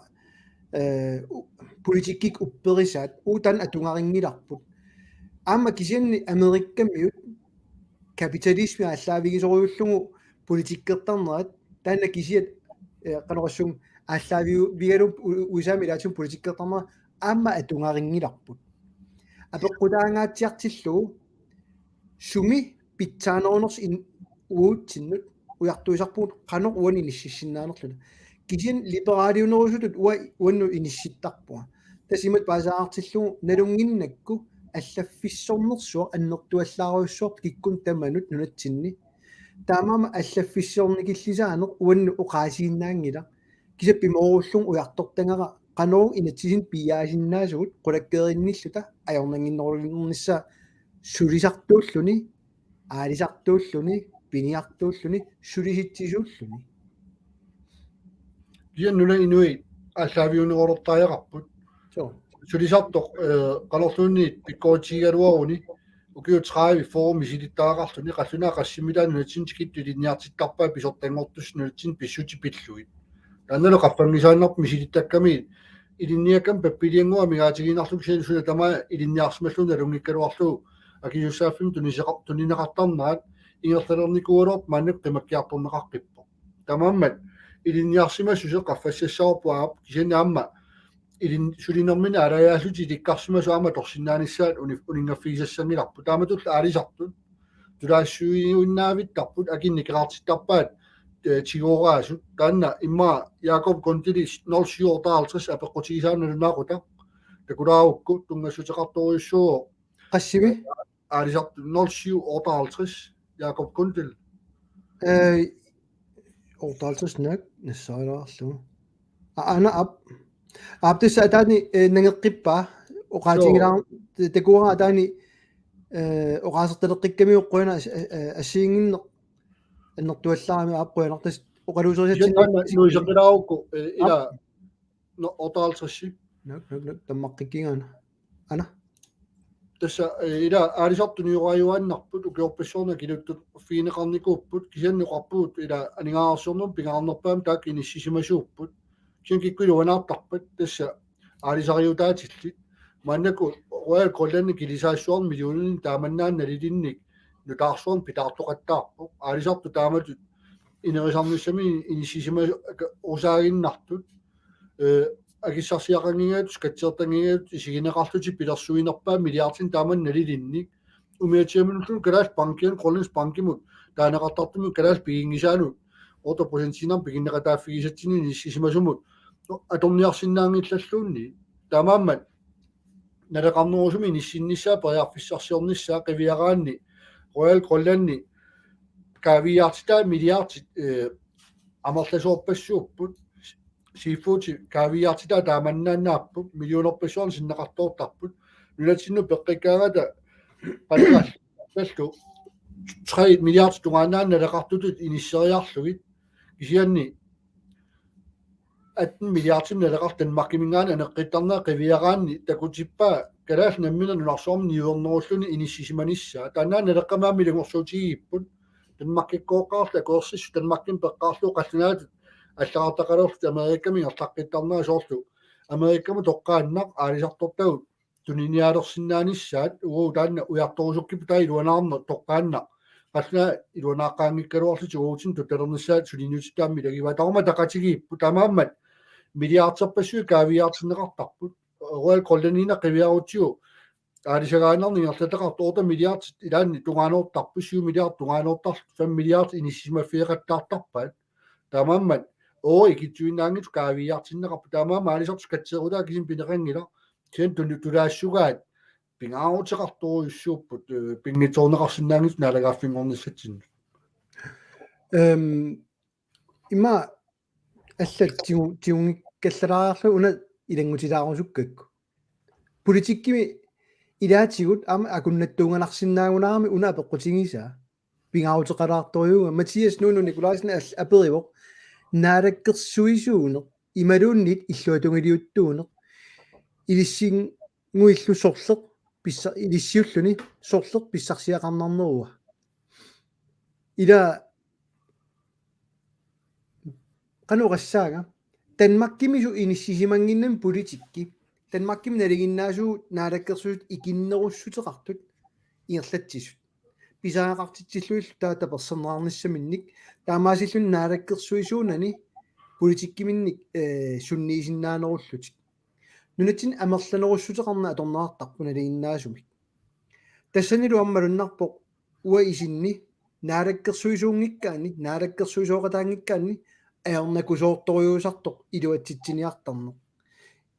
eh, u- politikkikkut upperisaat uagut taanna atugarinngilarput. Aamma kisianni Amerikkamiut kapitalismi aallaavigisorujullugu politikkertarnerat taanna kisiat eh, qanoq oqassuunga aallaavigalugu U- U S A-mi ilaatigut politikkertarnerat aamma atugarinngilarput. Apeqqutaangaatsiartillugu sumi pitsaanerunersoq in- uatsinnut ujartuisarpugut qanoq uani inississinnaanerluni. Kisianni liberaaliunerusutut ua- uannut inissittarpunga. Tassa imatut paasisaartillugu nalunnginnakku allaffissornersuaq annertuallaarujussuartoq kikkunnut tamanut nunatsinni. Taamaammat allaffissornikillisaaneq uannut oqaasiinnaanngilaq. Kisianni pimoorullugu ujartortagara qanoq inatsisinni piiaasinnaasugut qulakkeerinnilluta ajornannginnerulunnissaa sulisartuulluni, aalisartuulluni, piniartuulluni, sulisitsisuulluni. Kisianni nunap inui aallaaviunerulertariaqarput. Suu. Sulisartoq, eh, qanorluunniit pikkoritigigaluaruni ukiut tredive fyrre misilittagaqarluni qallunaat qassimmitaat nunatsinni tikittut ilinniartittarpaat pisortanngortussat nunatsinni pissutsit pillugit. Taannalu qaffanngisaannarput misilittakkamiit ilinniakkami pappiliannguaq amigaatigiinnarlugu kisianni suna tamaat ilinniarsimallugu nalunngikkaluarlugu akisussaaffimmik tuniseqa-, tunineqartarnerat ingerlalernikuugaluartoq maannakkut qimakkiartorneqaqqippoq. Taamaammat ilinniarsimassuseq qaffassassarput aap kisianni aamma ilin-, sulinermini alajaallutik ilikkarsimasut aamma atorsinnaanissaat uni-, uninngaffigisassanngilarput. Taamatullu aalisartut tulaassuiuinnaavittarput akinneq ikeqartittarpaat, eh, tigooraasut. Taanna immaqa Jakob Kontili nul syv otteoghalvtreds apeqqutigisaannalu naaqutaq. Takulaarukku tunngassuteqartorujussuuvoq. Qassimi? Aalisartut nul syv otteoghalvtreds Jakob Kontili. Eh, otteoghalvtreds naak nassarilaarlugu. A-, aana aap. Aap tassa ataani, eh, nangeqqippaa oqaatigilaar-, te-, takuara ataani, eh, oqaasertaleqqikkamiuk qujanaq as-, eh, eh, assigiinnginneq annertuallaarami aap qujanaq tassa oqaluuserisatsinni. Kisianni taanna nuiseqqilaarukku, eh, ila Aap. No, otteoghalvtreds. Naak, naak, naak, tammaqqikkigaana. Aana. Tassa, eh, ila aalisartut tunioraajuaannarput ukiorpassuarni akiluttut uffigineqarnikuupput, kisianni oqarpugut ila aningaasarsiornermi pingaarnerpaamik taakku inissisimasuupput. Kisianni kikkut iluanaartarpat, tassa aalisariutaatillit. Maannakkut Royal Greenlandip kilisaassuarni millionini taamannaana nalilinnik nutaarsuarnik pitaartoqattaarpoq. Aalisartut taamatut inerisarnissamik inissisimasaaginnartut. Eh, akissarsiaqanngingajatut, skatsertanngingajattut isigineqarlutik pilersuinerpaat milliardit taamanna nalilinnik. Umiatsiaminullu Kalaallit Bankianut, Grønlands Bankimut, taaneqartartumik kalaallit piginngisaannut, otte procentiinnarmik piginneqataaffigisatsinnut inissisimasumut, atorniarsinnaanngillalluunniit. Taamaammat naleqarnerusumik inissinnissaa periarfissarsiornissaa qiviaraanni, Royal Greenlandi kaaviiaartitaa milliardit, eh, amerlasoorpassuupput, seafoodi kaaviiaartitaa taamannaannaapput, millionerpassuarnik sinneqartoortarput, nunatsinnut peqqikkaangata qanillallu tre milliardit tungaannaanut naleqartutut inisseriarlugit, kisianni atten milliardimik naleqartut Danmarkiminngaanniit aneqqittarnerat qiviaraanni takutippaa kalaallit nammineq nunarsuarmi niuernerulluni inissisimanissaa. Taanna Naleqqami aamma ilungersuutigigipput. Danmarkikkooqqaarluta akuersissut Danmarkimut peqqaarlugu qallunaatut allaqartaqalerlutik Amerikami ingerlaqqittarnerat soorlu Amerikamut toqqaannaq aalisartortagut tuniniaalersinnaanissaat uagut taanna ujartorusukkipput taava iluanaarneq toqqaannaq. Qallunaat iluanaaqqaanngikkaluarlutik uagutsinnut tuttalernissaat suliniutittaaq aamma ilagivaat. Taava aamma ataqatigiipput taamaammat milliarderpassuit kaaviiaartinneqartarput. Royal Greenlandina qiviarutsigu aalisagaannarneq ingerlataqartoq otte milliardit ilaanni tungaanoortarput, syv milliardit tungaanoortarlutik, fem milliardit inissisimaffigeqattaartarpaat. Taamaammat euro ikittuinnaanngitsoq kaaviiaartinneqarpoq. Taamaammat aalisartut skatseerutaat kisimi pineqanngilaq. Kisianni tuni-, tulaassugaat pingaaruteqartorujussuupput, eh, pinngitsoorneqarsinnaanngitsut naalagaaffinngornissatsinnut. Øhm, immaqa allat tigu-, tigunngikkallalaariarlugit una ilanngutilaarusukkakku. Politikkimi ilaatigut aamma akunnattuunganarsinnaagunarami una apeqqutigisaa. Pingaaruteqalaartorujuuvoq. Mathias Nuno Nicolaisen al-, aperivoq: Naalakkersuisuuneq imaluunniit illuatungiliuttuuneq ilissinnguillu sorleq pissa-, ilissiulluni sorleq pissarsiaqarnarnerua. Ila qanoq oqassaanga? Danmarkimisu inissisimannginnami politikki. Danmarkimi nalinginnaasugut naalakkersuisut ikinnerussuteqartut ingerlatsisut. Pisariaqartitsillugillu taava taperserneqarnissaminnik taamaasilluni naalakkersuisuunani politikkiminnik, eh, sunniisinnaanerullutik. Nunatsinni amerlanerussuteqarneq atorneqartarpoq nalinginnaasumik. Tassanilu aamma malunnarpoq uanga isinni naalakkersuisuunngikkaanni, naalakkersuisooqataanngikkaanni ajornakusoortorujussuusartoq iluatsitsiniartarneq.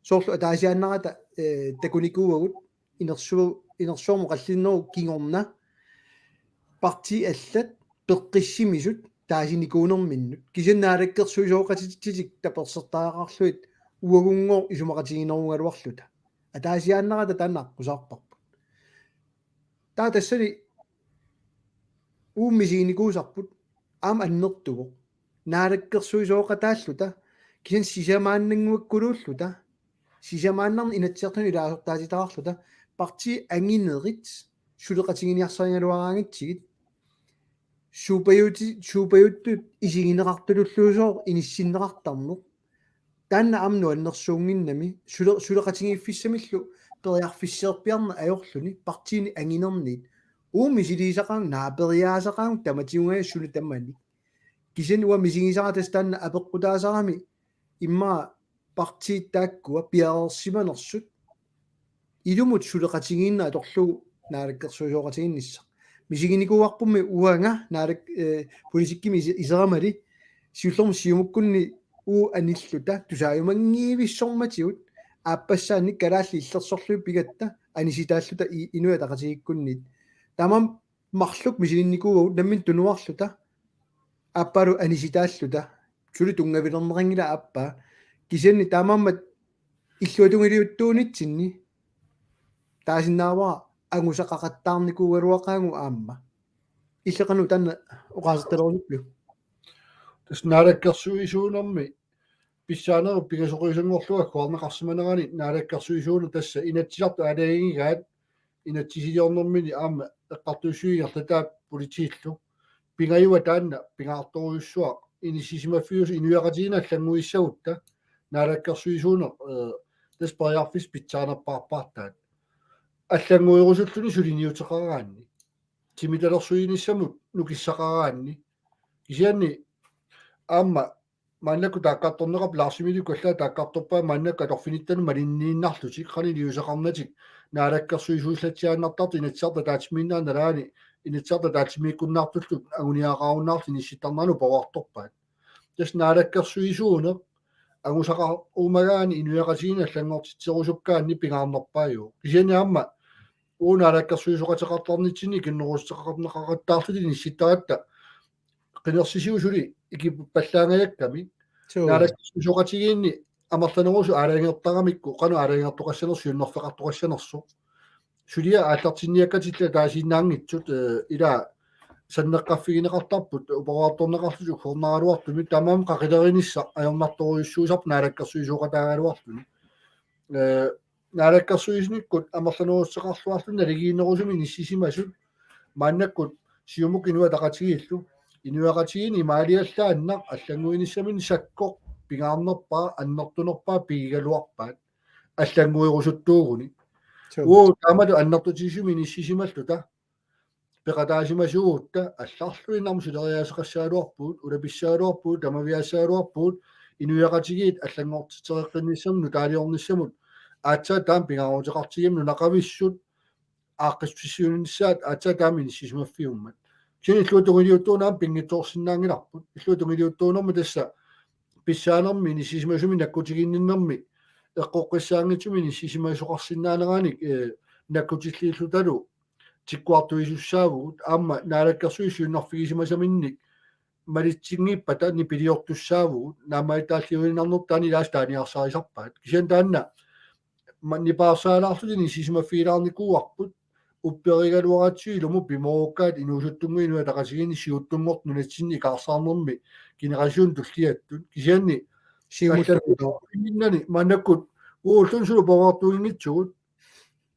Soorlu ataasiaannarata, eh, takunikuuagut inersu-, inersuarmi oqallinnerup kingorna partiit allat peqqissimisut taasinikuunerminnut. Kisianni naalakkersuisooqatitsitik tapersertariaqarlugit uagunngooq isumaqatiginerugaluarluta. Ataasiaannarata taanna aqqusaarparput. Taava tassani uagut misiginikuusarput aamma annertuvoq. Naalakkersuisooqataalluta, kisianni sisamaannannguakkuluulluta, sisamaannarnik Inatsisartunut ilaasortaatitaqarluta, partiit anginerit suleqatiginiarsarigaluaraangatsigit, suupajuuti-, suupajuuttut isigineqartululluusooq inissinneqartarneq. Taanna aamma nuannersuunnginnami sule-, suleqatigiiffissamillu periarfisseerpiarneq ajorluni partiinik anginerniit. Uagut misiliisaqaanga, naaperiaasaqaanga tamatigut suna tamanik. Kisianni uanga misigisara tassa taanna apeqqutaasarami immaqa partiit taakkua piareersimanersut ilumut suleqatigiinneq atorlugu naalakkersuisooqatigiinnissaq. Misiginikuuarpummi uanga naalak-, eh, politikkimi ise-, iseramali siullermik Siumukkunni uagut anilluta tusaajumanngivissormatigut aappassaannik kalaallit illersorlugit pigatta anisitaalluta i-, Inuit Ataqatigiikkunniit. Taamaammat marluk misilinnikuuagut nammineq tunuarluta aappaalu anisitaalluta. Suli tunngavilerneqanngilaq aappaa. Kisianni taamaammat illuatungiliuttuunitsinni taasinnaavara angusaqaqattaarnikuugaluaqaagut aamma. Illit qanoq taanna oqaasertalerusuppiuk? Tassa naalakkersuisuunermi pissaanerup pingasoqiusanngorlugu agguarneqarsimanerani naalakkersuisuuneq tassa Inatsisartut aalajangigaat inatsisiliornermini aamma eqqartuussiviit ingerlataat politiillu. Pingajuat taanna pingaartorujussuaq inissisimaffiusut inuiaqatigiinni allannguissagutta naalakkersuisuuneq, eh, tassa periarfissat pitsaanerpaarpaartaat. Allannguerusulluni suliniuteqaraanni. Timitalersuinissamut nukissaqaraanni. Kisianni aamma maannakkut taakkartorneqarpoq, Lars Emilikkut allaat taakkartorpaa maannakkut atorfinittanut malinniinnarlutik, qanoq iliuuseqarnatik naalakkersuisuullatsiaannartartut Inatsisartut ataatsimiinnerat nalaani, Inatsisartut ataatsimiikkunnaartullu anguniagaqarunnaarlutik inissittarneranut uparuartorpaat. Tassa naalakkersuisuuneq angusaqarumagaanni inuiaqatigiinni allanngortitserusukkaanni pingaarnerpaajuvoq. Kisianni aamma uagut naalakkersuisooqateqartarnitsinni ikinnerussuteqarneqaqattaarluta inissittaratta qinersisigut suli ikippallaangajakkami. Suu. Naalakkersuisooqatigiinni amerlanerusut aalajangertaramikku qanoq aalajangertoqassanersoq, siunnerfeqartoqassanersoq. Suliaq aallartinniakkatillit ataasiinnaanngitsut, eh, ila sanneqqaffigineqartarput uparuartorneqarlutik uggornaraluartumik, taamaammat qaqilerinissaq ajornartorujussuusarpoq naalakkersuisooqataagaluarluni. Eh, naalakkersuisunikkut amerlanerussuteqarluarluni naligiinnerusumik inissisimasut maannakkut Siumukkut Inuit Ataqatigiillu inuiaqatigiinni imaaliallaannaq allannguinissaminnik sakkoq pingaarnerpaaq annertunerpaaq pigigaluarpaat allannguerusuttuuguni. Suu. Uagut taamatut annertutigisumik inissisimalluta peqataasimasuugutta allarluinnarmik suleriaaseqassagaluarpugut, ulapissagaluarpugut, tamaviaassagaluarpugut, inuiaqatigiit allanngortitseqqinnissamut nutaaliornissamut aatsaat taama pingaaruteqartigimmata nunaqavissut aaqqissuussiunissaat aatsaat taama inissisimaffiummat. Kisianni illuatungiliuttuuneq aamma pinngitsoorsinnaanngilarput. Illuatungiliuttuunermi tassa pissaanermi inissisimasumik nakkutiginninnermi eqqoqqissaanngitsumik inissisimasoqarsinnaaneranik, eh, nakkutilliillutalu tikkuartuisussaavugut, aamma naalakkersuisut siunnerfigisimasaminnik malitsinngippat taanna nipiliortussaavugut, naammagittaalliuinnarnertaani ilaasa taaniarsarisarpaat. Kisianni taanna ma-, nipaarsaalaarlutik inissisimaffiginiarnikuuarput, upperigaluaratsigu ilumut pimoorukkaat inuusuttunnguit Inuit Ataqatigiinni siuttunngortut nunatsinni ikaarsaarnermi generationit tulliattut. Kisianni Siumut allattuinnani maannakkut uagut ulluni suli uparuartuinngitsugut,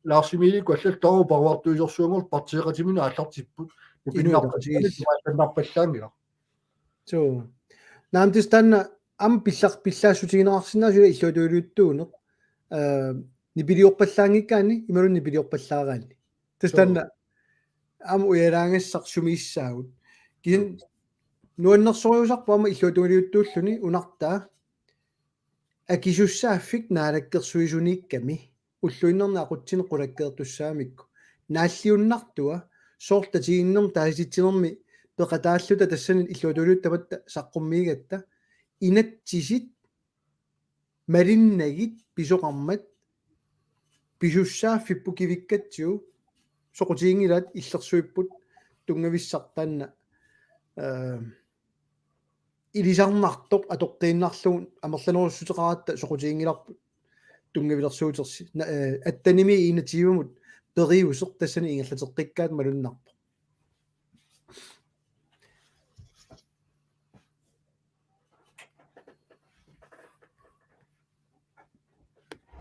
Lars Emilikkut allallu taava uparuartuisorsuanngorlutik partiiqatiminut aallartipput. Inuit Ataqatigiit. Nupinnarpallaanngilaq. Suu. Naamik tassa taanna aamma pilla-, pillaassutigineqarsinnaavoq suli illuatungiliuttuuneq. Eh, nipiliorpallaanngikkaanni, imaluunniit nipiliorpallaaraanni. Tassa Suu. Taanna aamma ujalaagassaq sumiissaagut. Kisianni Suu. Nuannersorujussuusarpoq aamma illuatungiliuttuulluni unartaa akisussaaffik naalakkersuisuniikkami ulluinnarni aqutsineq qulakkeertussaamikku. Naalliunnartua soorlu tatiginninnermi taasititsinermi peqataalluta tassani illuatungiliuttup tamatta saqqummiigatta. Inatsisit malinnagit pisoqarmat pisussaaffipput kivikkatsigu soqutiginngilaat illersuipput tunngavissaq taanna, eh, ilisarnartoq atoqqiinnarlugu amerlanerussuteqaratta soqutiginngilarput tunngavilersuutersi. Na-, eh, attenimi enogtyvemut periuseq tassani ingerlateqqikkaat malunnarpoq.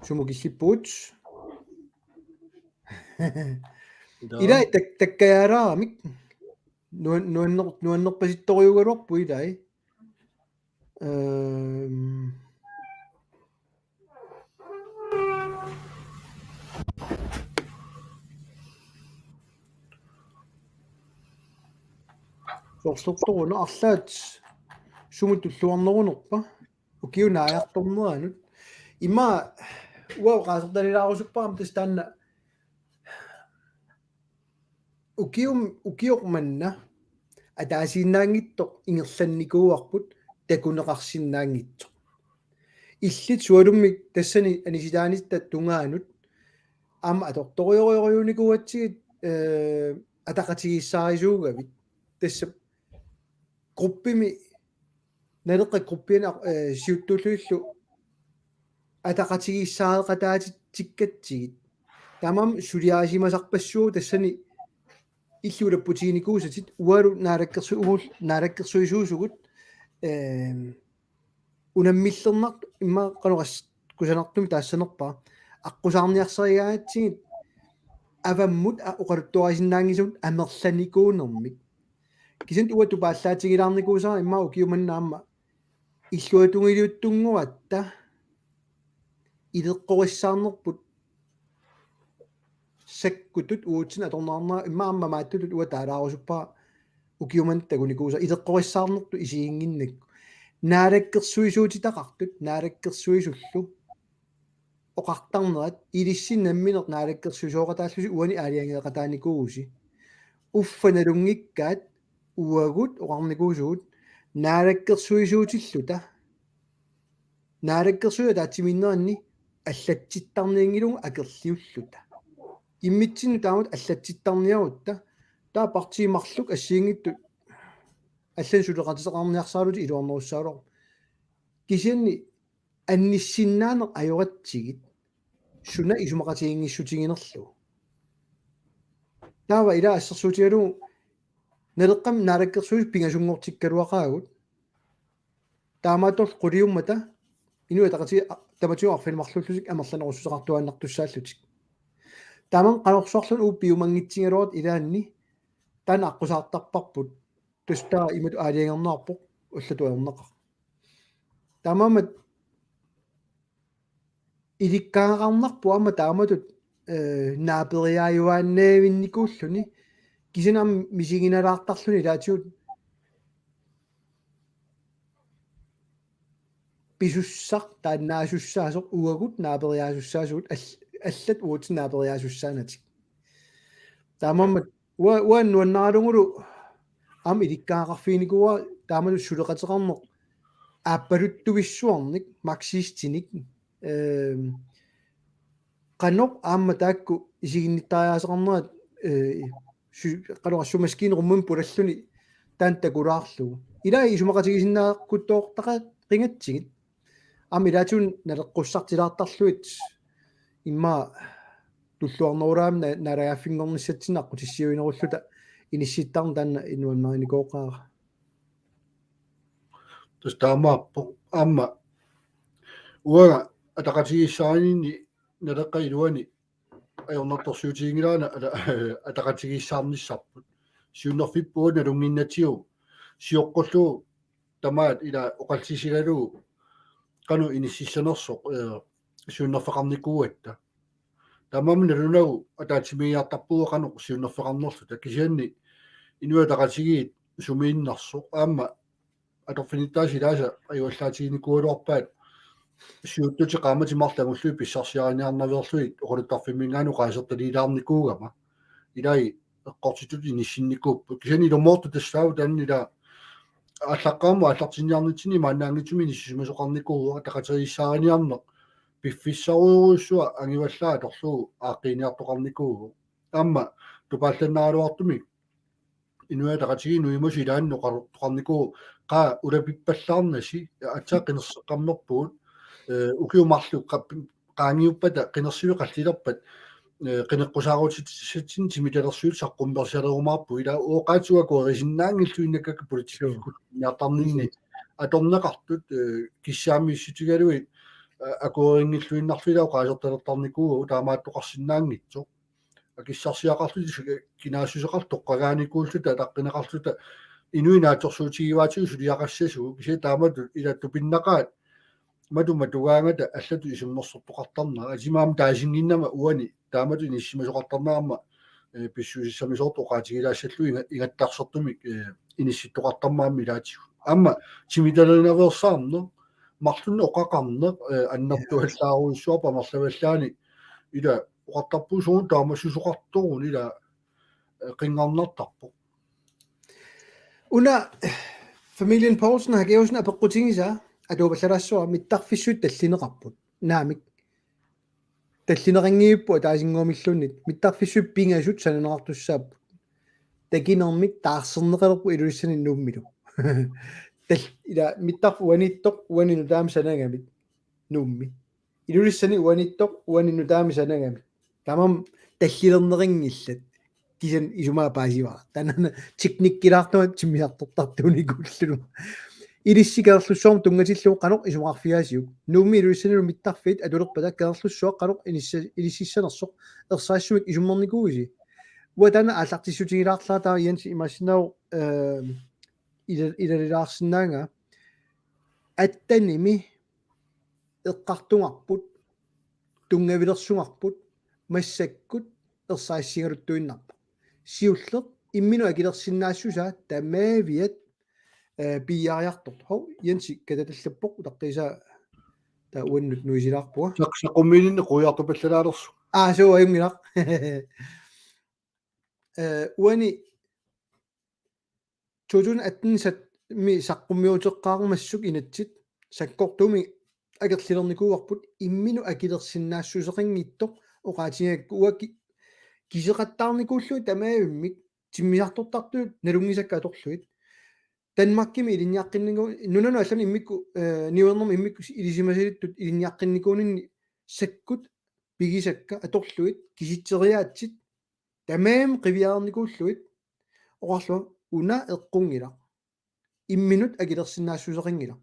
Sumut killippugut? Ila tak-, takkajaalaaramik. Nuan-, nuanner-, nuannerpasittorujugaluarpoq ilai. Ehm. Soorsortoruna arlaat sumut tulluarnerunerpa? Ukiup naajartorneranut. Ima uanga oqaasertalilaarusuppara aamma tassa taanna ukium-, ukioq manna ataasiinnaanngitsoq ingerlannikuuarput takuneqarsinnaanngitsoq. Illit sualummik tassani anisitaanitta tungaanut aamma atortorujorujorujunikuugatsigit, eh, ataqatigiissaarisuugavit. Tassa gruppimi, Naleqqap gruppiani, eh, siuttuullugillu ataqatigiissaareqataatitsikkatsigit. Taamaammat suliarisimasarpassuugut tassani illit ulapputiginikuusatit uagut naalakkersu-, uagut naalakkersuisuusugut, ehm, unammillernartoq immaqa qanoq as-, kusanartumik taassanerpara. Aqqusaarniarsarigaangatsigit avammut a-, oqaluttuarisinnaanngisagut amerlanikuunermik. Kisianni uanga tupaallaatigilaarnikuusara immaqa ukiumanna aamma illuatungiliuttunnguatta ileqqorissaarnerput sakkutut uatsinnut atorneqarnera immaqa aamma mamaattutut uanga taalaarusuppara ukiumanna takunikuusara ileqqorissaarnertut isiginnginnakku. Naalakkersuisuutitaqartut, naalakkersuisullu oqartarnerat ilissi nammineq naalakkersuisooqataallusi uani aalajangeeqataanikuuvusi. Uffa nalunngikkaat uagut oqarnikuusugut naalakkersuisuutilluta. Naalakkersuisut ataatsimiinneranni allatsittarnianngilagut akerliulluta. Immitsinnut taamatut allatsittarniarutta. Taava partiit marluk assigiinngitsut allanik suleqateqarniarsaralutik iluarnerussagaluarpoq. Kisianni annissinnaaneq ajoratsigit suna isumaqatigiinngissutiginerlugu. Taava ila assersuutigalugu Naleqqami naalakkersuisut pingasunngortikkaluaqaagut. Taamaattorli quliummata Inuit Ataqatigiit a-, tamatigut arfineq-marluullutik amerlanerussuteqartuaannartussaallutik. Tamanna qanorsuarluunniit uagut piumanngitsigaluaratta ilaanni taanna aqqusaartarparput. Tassa taava imatut aalajangerneqarpoq allatut ajornaqaaq. Taamaammat ilikkagaqarnarpoq aamma taamatut, eh, naaperiaajuaannaavinnikuulluni kisianni aamma misiginalaartarluni ilaatigut pisussaq taannaasussaasoq uagut naaperiaasussaasugut all-, allat uatsinnut naaperiaasussaanatik. Taamaammat ua-, uanga nuannaralugulu aamma ilikkagaqarfiginikuuara taamatut suleqateqarneq aappaluttuissuarnik, marxistinik, ehm, qanoq aamma taakku isiginnittariaaseqarnerat, eh, sy-, qanoq assut maskiinerummut pulalluni taanna takulaarlugu. Ilai isumaqatigisinnaaqqutoortaqaqigatsigit. Aamma ilaatigut naleqqussartilaartarlugit immaqa tulluarnerulaamik na-, naalagaaffinngornissatsinnut aqqutissiuinerulluta inissittarneq taanna nuannarinikooqaara. Tassa taamaappoq aamma uanga ataqatigiissaarininni Naleqqap iluani ajornartorsiutiginngilaana ala-, ataqatigiissaarnissarput. Siunnerfipput uanga nalunnginnatsigu sioqqullugu tamaat ila oqallisigalugu qanoq inississanersoq, eh, siunnerfeqarnikuugatta. Taamaammat nalunagu ataatsimiigiartarpugut qanoq siunnerfeqarnerluta kisianni Inuit Ataqatigiit sumiinnarsoq aamma atorfinittaasa ilaasa ajuallaatiginikuugaluarpaat siuttutit qaammatit marluk angullugit pissarsiariniarnaveerlugit oqaluttarfimminngaanniit oqaasertaliilaarnikuugama. Ilai eqqortitut inissinnikuupput. Kisianni ilumoortoq tassaavoq taanna ila aallaqqaammut aallartinniarnitsinni imaannaanngitsumik inissisimasoqarnikuuvoq ataqatigiissaariniarneq piffissarujorujussuaq angivallaat atorlugu aaqqiiniartoqarnikuuvoq. Aamma tupaallannaraluartumik Inuit Ataqatigiit nuimasut ilaanni oqaluttoqarnikuuvoq qaa ulapippallaarnasi, aatsaat qinerseqqammerpugut, eh, ukiut marluk qa-, qaangiuppata qinersivik qallilerpat, eh, qineqqusaarutitsissatsinnut timitalersuit saqqummersalerumaarput, ila oqaatsuaku akuerisinnaanngilluinnakkakka politikkikkut niartarninni atorneqartut, eh, kissaammiussutigalugit, eh, akuerinngilluinnarlugu ila oqaasertalertarnikuuagut taamaattoqarsinnaanngitsoq. Akissarsiaqarluta, kinaassuseqarluta, toqqagaanikuulluta, ataqqineqarluta, inuit naatsorsuutigivaatigut suliaqassasugut, kisianni taamatut ila tupinnaqaat, matuma tugaangata allatut isummersortoqartarnera, atimmi aamma taasinnginnama uani, taamatut inissisimasoqartarnerama, eh, pissusissamisoortoq oqaatigilaassallugu inga-, ingattarsertumik, eh, inissittoqartarmat aamma ilaatigut. Aamma timitalerinerveersaarneq, marlunnik oqaqarneq, eh, annertuallaarujussuarput amerlavallaani, ila oqartarpugut soorlu taamassusoqartoruna ila, eh, qinngarnartarpoq. Una familien Poulsen Hakeusen apeqqutigisaa atuupallalaassuara mittarfissuit tallineqarput. Naamik. Tallineqanngivippoq ataasinnguamilluunniit. Mittarfissuit pingasut sananeqartussaapput. Takinermik taarserneqalerpoq Ilulissani Nuummilu. Tal-, ila mittarfik uaniittoq uani nutaamik sanagamik. Nuummi. Ilulissani uaniittoq uani nutaamik sanagamik. Tamanna tallilerneqanngillat. Kisianni isumaa paasivara. Taanna teknikkilaartumik timmisartortartuunikuulluni. Ilissi Kangerlussuarmut tunngatillugu qanoq isumaqarfigaasiuk? Nuummi Ilulissanilu mittarfiit atulerpata Kangerlussuaq qanoq inissa-, inississanersoq ersarissumik isummernikuuisi? Uanga taanna aallartissutigilaarlara, taava Jens imaassinnaavoq, eh, ila-, ilalilaarsinnaavaa. Attenimi eqqartugarput, tunngavilersugarput, massakkut ersarissigaluttuinnarpoq. Siulleq imminut akilersinnaassusaa tamaaviat, eh, piiaariartortoq. Hov, Jensi katatallappoq, utaqqiisaa taava uannut nuisilaarpunga. Saq-, saqqummiininni quiartupallalaalersoq. Aa, suu, ajunngilaq. Eh, uani to tusind atten sat-, mi saqqummiuteqqaarmassuk inatsit sakkortuumik akerlilernikuuarput imminut akilersinnaassuseqanngitsoq oqaatigigakku, uanga ki-, kiseqattaarnikuullugit tamaavimmik timmisartortartut nalunngisakka atorlugit. Danmarkimi ilinniaqqinnikuuninni, nunanut allanut immikkut, eh, niuernermut immikkut ilisimasalittut ilinniaqqinnikuuninni sakkut pigisakka atorlugit kisitseriaatsit tamarmik qiviarnikuullugit oqarlunga una eqqunngilaq. Imminut akilersinnaassuseqanngilaq.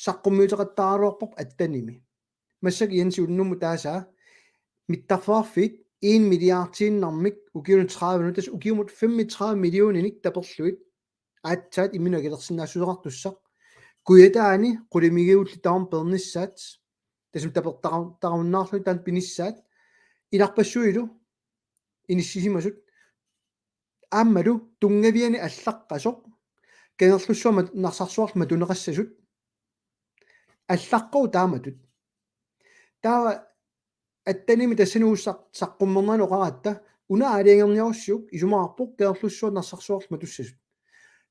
Saqqummiuteqattaaraluarparput attenimi. Massakkut Jensi unnummut taasaa mittarfeqarfiit en milliardiinnarmik ukiunut tredive-nut, tassa ukiumut femogtredive millioninik taperlugit aatsaat imminut akilersinnaassuseqartussaq. Kujataani qulimigiullit tamarmik peernissaat, tassami tapertaqar-, taqarunnaarluni taanna pinissaat, ilarpassuilu inissisimasut, aammalu tunngaviani allaqqasoq, Kangerlussuaq mat-, Narsarsuarlu matuneqassasut, allaqqavoq taamatut. Taava attenimi tassani uagut saq-, saqqummernera oqaratta, una aalajangerniarussiuk isumaqarpoq Kangerlussuaq Narsarsuarlu matussasut.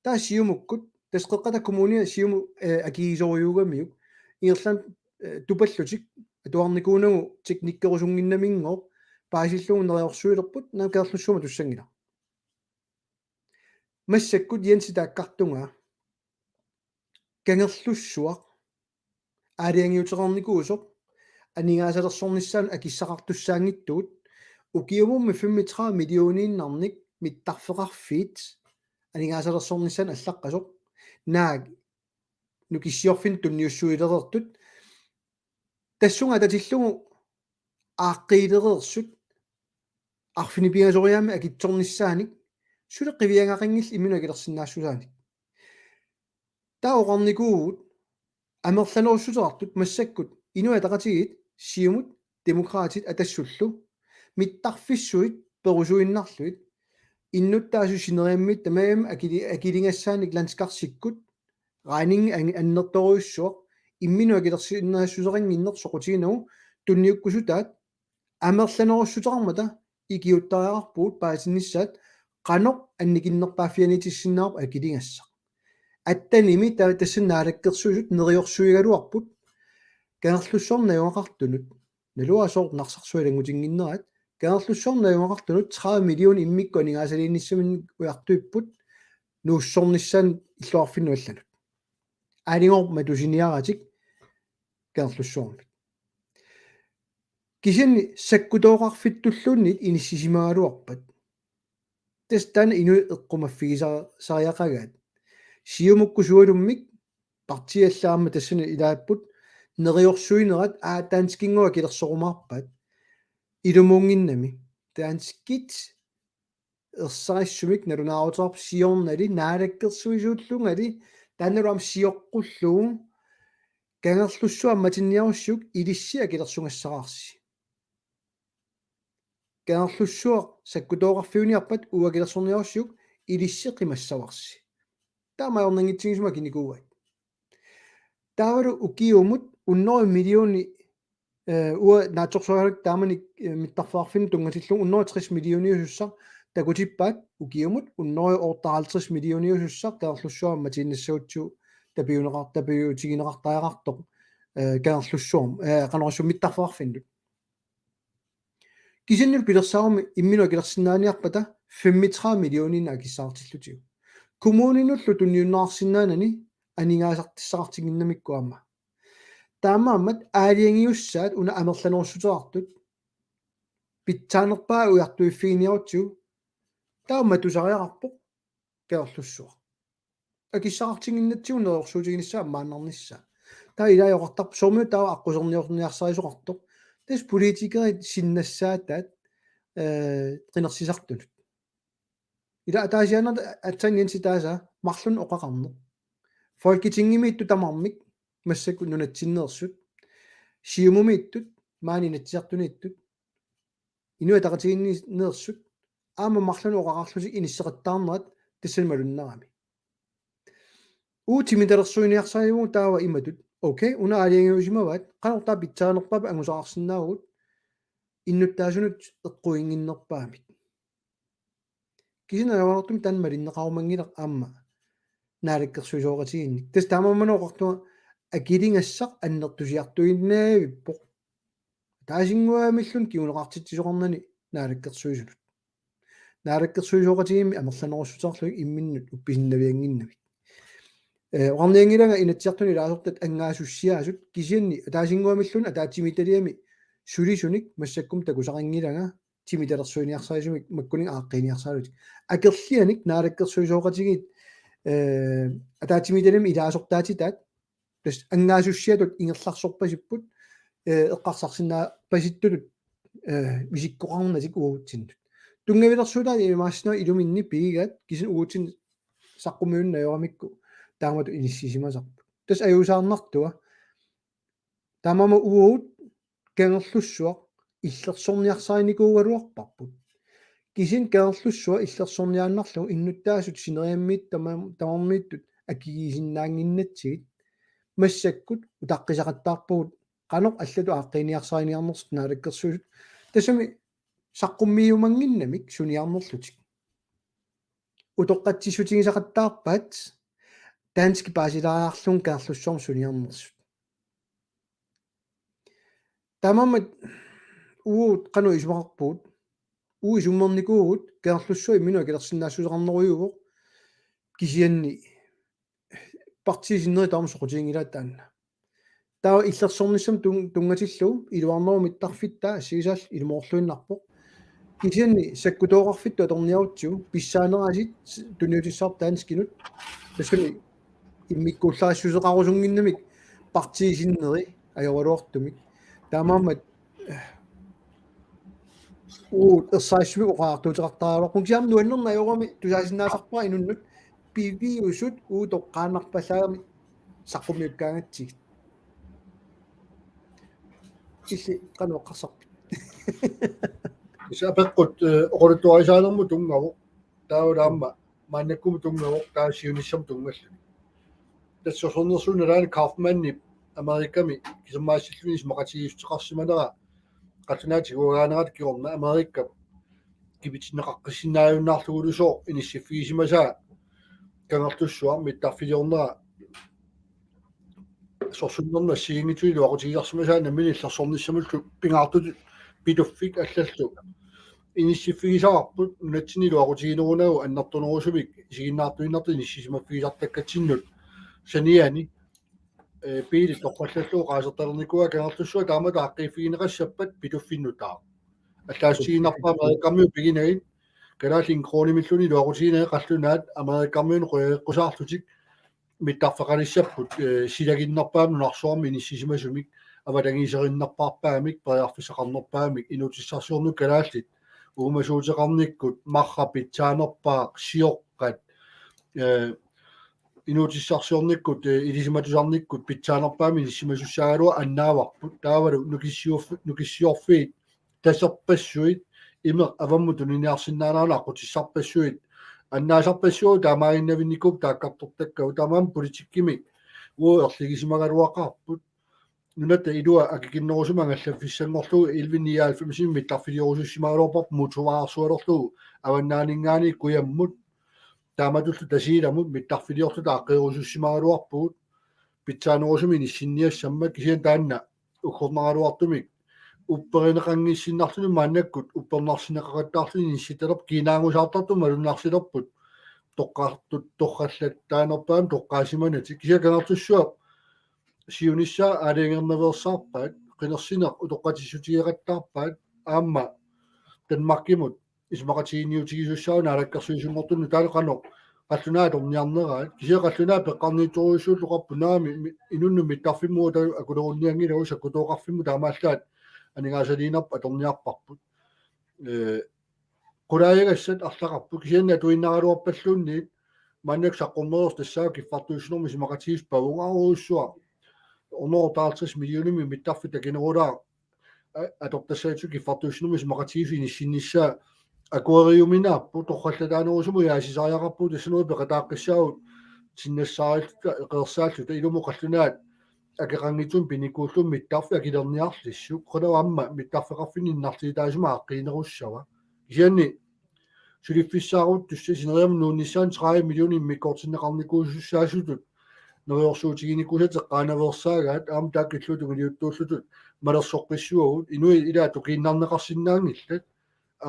Taava Siumukkut, tassa Qeqqata Kommunia Siumut, eh, akigisorujugamiuk, ingerlaannaq, eh, tupallutik atuarnikuunagu teknikkerusunnginnamigooq, paasillugu neriorsuilerput, naamik, Kangerlussuaq matussanngilaq. Massakkut Jensi taakkartunga Kangerlussuaq aalajangiuteqarnikuusoq aningaasalersornissaanut akissaqartussaanngitsugut, ukiumummi femogtredive millioniinnarnik mittarfeqarfiit aningaasalersornissaanut allaqqasoq, naak nukissiorfinnut tunniussuilereersut, tassunga atatillugu aaqqiilereersut, arfineq-pingasoriaammik akitsornissaanik, suli qiviagaqanngillat imminut akilersinnaassusaanik. Taava oqarnikuuvugut amerlanerussuteqartut massakkut Inuit Ataqatigiit, Siumut, Demokraatit, Atassullu, mittarfissuit perusuinnarlugit, innuttaasut sineriammiit tamarmik akili-, akiligassaannik landskarsikkut, regning an-, annertoorujussuaq, imminut akilersinnaassuseqannginneq soqutiginagu tunniukkusutaat, amerlanerussuteqarmata ikiuuttariaqarpugut paasinnissaat qanoq annikinnerpaaffianiitissinnaarput akiligassaq. Attenimi ta-, tassani Naalakkersuisut neriorsuigaluarput Kangerlussuarmi najugaqartunut, naluara sooq Narsarsuaq ilanngutinnginnerat, Kangerlussuarmi najugaqartunut tredive million immikkut aningaasaliinissaminnik ujartuipput nuussornissaanut illoqarfinnut allanut. Aalinnguaq matusiniaratik Kangerlussuarmik. Kisianni sakkutooqarfittulluunniit inissisimagaluarpat. Tassa taanna inuit eqqumaffigisariaqagaat. Siumukkut sualummik partiit allat aamma tassani ilaapput neriorsuinerat aa danskinngooq akilersorumaarpaat. Ilumuunnginnami. Danskit ersarissumik nalunaaruteqarput siornali naalakkersuisuullungali taannalu aamma sioqqullugu Kangerlussuaq ammatinniarussiuk ilissi akilersugassaraarsi. Kangerlussuaq sakkutooqarfiuniarpat uagut akilersorniarussiuk ilissi qimassavarsi. Taama ajornanngitsigisumik akinikuuaat. Taavalu ukiumut hundrede millioner, eh, uanga naatsorsuarlugu taamani, eh, mittarfeqarfinnut tunngatillugu hundrede tres millioniusussaq takutippaat ukiumut hundrede otteoghalvtreds millioniusussaq Kangerlussuaq ammatiinnassagutsigu tapiuneqar-, tapiutigineqartariaqartoq, eh, Kangerlussuarmi, eh, qanorsuaq mittarfeqarfinnut. Kisiannili pilersaarummi imminut akilersinnaaniarpata femogtredive millioner akissaqartillutigu. Kommuninullu tunniunneqarsinnaanani aningaasartissaqartinnginnamikku aamma. Taamaammat aalajangiussaat una amerlanerussuteqartut pitsaanerpaat ujartuiffiginiarutsigu taama tusariaqarpoq Kangerlussuaq. Akissaqartinnginnatsigu neriorsuutiginissaa ammaannarnissaa. Taava ilai oqartarpoq soormi taava aqquserniorniarsarisoqartoq. Tassa politikerit sinnassaataat, eh, qinersisartunut. Ila ataasiaannartoq aatsaat Jensi taasaa marlunnik oqaqarneq. Folketingimiittut tamarmik massakkut nunatsinneersut. Siumumiittut, maani Inatsisartuniittut. Inuit Ataqatigiinneersut aamma marlunnik oqaqarlutik inisseqattaarnerat tassani malunnarami. Uagut timitalersuiniarsarivugut taava imatut. Okay, una aalajangiusimavaat, qanoq taava pitsaanerpaap angusaqarsinnaavugut innuttaasunut eqquinnginnerpaamik. Kisianni ajoraluartumik taanna malinneqarumanngilaq aamma naalakkersuisooqatigiinnik. Tassa taamaammat oqartunga akiligassaq annertusiartuinnavippoq. Ataasinnguamilluunniit kinguneqartitsisoqarnani naalakkersuisunut. Naalakkersuisooqatigiimmi amerlanerussuteqarluni imminnut uppisinnaviannginnamik. Eh, oqarnianngilanga Inatsisartuni ilaasortat angaasussiaasut kisianni ataasinnguamilluunniit ataatsimiititaliami sulisunik massakkut takusaqanngilanga timitalersuiniarsarissumik makkuninnga aaqqiiniarsaralutik. Akerlianik naalakkersuisooqatigiit, eh, ataatsimiititaliami ilaasortaatitaat tassa angaasussiatut ingerlarsorpasipput, eh, eqqarsarsinnaapasittutut, eh, isikkoqarnatik uagutsinnut. Tunngavilersuutaat imaassinnaavat iluminni pigigaat kisianni uagutsinnut saqqummiunneq ajoramikku taamatut inissisimasarput. Tassa ajuusaarnartua. Taamaammat uagut Kangerlussuaq illersorniarsarinikuugaluarparput. Kisianni Kangerlussuaq illersorniaannarlugu innuttaasut sineriammiit tama-, tamarmiittut akigisinnaannginnatsigit massakkut utaqqisaqattaarpagut qanoq allatut aaqqiiniarsariniarnersut naalakkersuisut. Tassami saqqummiumannginnamik suniarnerlutik. Utoqqatsissutigisaqattaarpaat danskit paasilaariarlugu Kangerlussuarmi suniarnersut. Taamaammat uagut qanoq isumaqarpugut, uagut isummernikuuvugut Kangerlussuaq imminut akilersinnaassuseqarnerujuuvoq kisianni partiit sinneri taama soqutiginngilaat taanna. Taava illersornissamut tun-, tunngatillugu iluarnerup mittarfitta assigisaallu ilumoorluinnarpoq. Kisianni sakkutooqarfittut atorniarutsigu pissaaneraasit s-, tunniutissaqarput danskinut. Tassami immikkuullarissuseqarusunnginnamik partiit sinneri ajoraluartumik. Taamaammat, eh, uagut ersarissumik oqariartuuteqartariaqarpugut. Kisianni nuannerneq ajorami tusaasinnaasarpara inunnut piviusut uagut toqqaannarpallaarami saqqummiukkaangatsigit. Illit qanoq eqqarsarpit? Tassa apeqqut, eh, oqaluttuarisaanermut tunngavoq. Taava aamma maannakkut tunngavoq, taava siunissamut tunngalluni. Tassa sorsunnersuup nalaani Kaufmannip Amerikami kisamaasilluni isumaqatigiissuteqarsimanera qallunaatut tiguagaanerata kingorna Amerikap kipitinneqaqqissinnaajunnaarlugulusooq inissiffigisimasaa Kangerlussuaq mittarfiliornera sorsunnermut assigiinngitsunik iluaqutigisarsimasaa nammineq illersornissamullu pingaartutut Pituffik allallu inissiffigisarput nunatsinni iluaqutiginerunagu annertunerusumik isiginnaartuinnartut inissisimaffigisartakkatsinnut saniani eh, biilit toqqallallugu qaasertalernikuuaat, Kangerlussuaq taamatut aaqqiiffigineqassappat Pituffinnutaa. Allaassutigiinnarpaa Amerikamiut piginagit, kalaallit en kronimilluunniit iluaqutiginagit qallunaat Amerikamiunut qujageqqusaarlutik mittarfeqalissapput, eh, silaginnarpaamik nunarsuarmi inissisimasumik, avatangiiserinnarpaamik, periarfissaqarnerpaamik, inuutissarsiornikkut kalaallit uumasuuteqarnikkut, marra pitsaanerpaaq, sioqqat, eh, inuutissarsiornikkut, eh, ilisimatusarnikkut pitsaanerpaamik inissisimasussaagaluaq annaavarput, taavalu nukissiorf-, nukissiorfiit taserpassuit, imeq avammut tuniniarsinnaaneranut aqqutissarpassuit, annaasarpassuit taamaaginnavinnikuupput taakkartortakkagut, taamaammat politikkimi uagut erligisimagaluaqaarput. Nunatta ilua akikinnerusumik angallaffissanngorlugu elleve nioghalvfemsimi mittarfiliorusussimagaluarparput motorvejssualerlugu avannaaninngaanniit kujammut, taamatullu Tasiilamut mittarfiliorluta aqqerusussimagaluarpugut, pitsaanerusumik inissinniassammat, kisianni taanna uggornaraluartumik upperineqanngissinnarluni maannakkut uppernarsineqaqattaarluni inissittalerput, kiinaanngusaartartut malunnarsilerput toqqartut torrallattaanerpaamik toqqaassimanatik. Kisianni Kangerlussuaq siunissaa aalajangernaveersaarpaat, qinersineq utoqqatsissutigeqattaarpaat, aamma Danmarkimut isumaqatigiinniutigisussaavoq naalakkersuisunngortunut, taanna qanoq qallunaat atorniarneraat. Kisianni qallunaat peqqarniitsorujussuullutik oqarput, naamik, mi-, inunnut mittarfimmut taava akulerunnianngilagut, sakkutooqarfimmut taamaallaat aningaasaliinerput atorniarparput. Eh, qulaajagassat arlaqarput, kisianni atuinnaraluarpalluunniit maannakkut saqqummereersoq tassaavoq kiffartuussinermut isumaqatigiissut pavungarujussuaq. Hundrede og halvtreds millionimik mittarfik takinerulaaq a-, atortassagutsigu kiffartuussinermut isumaqatigiissut inissinnissaa akueriuminaapput, torrallataanerusumut aasisariaqarpugut, tassalu peqataaqqissaagut tinnassaarilluta, eqeersaalluta, ilumut qallunaat akeqanngitsumik pinikuullugit mittarfik akilerniarlissuk, qanoq aamma mittarfeqarfinni innarliutaasumik aaqqiinerussava. Kisianni suliffissaaruttussat sineriamut nuunnissaannut tredive millionit immikkoortinneqarnikuusussaasutut neriorsuutiginikuusatik eqqaanaveersaagaat, aamma taakku illuatungiliuttuullutut malersoqqissuagut, inuit ilaat tukiinnarneqarsinnaanngillat.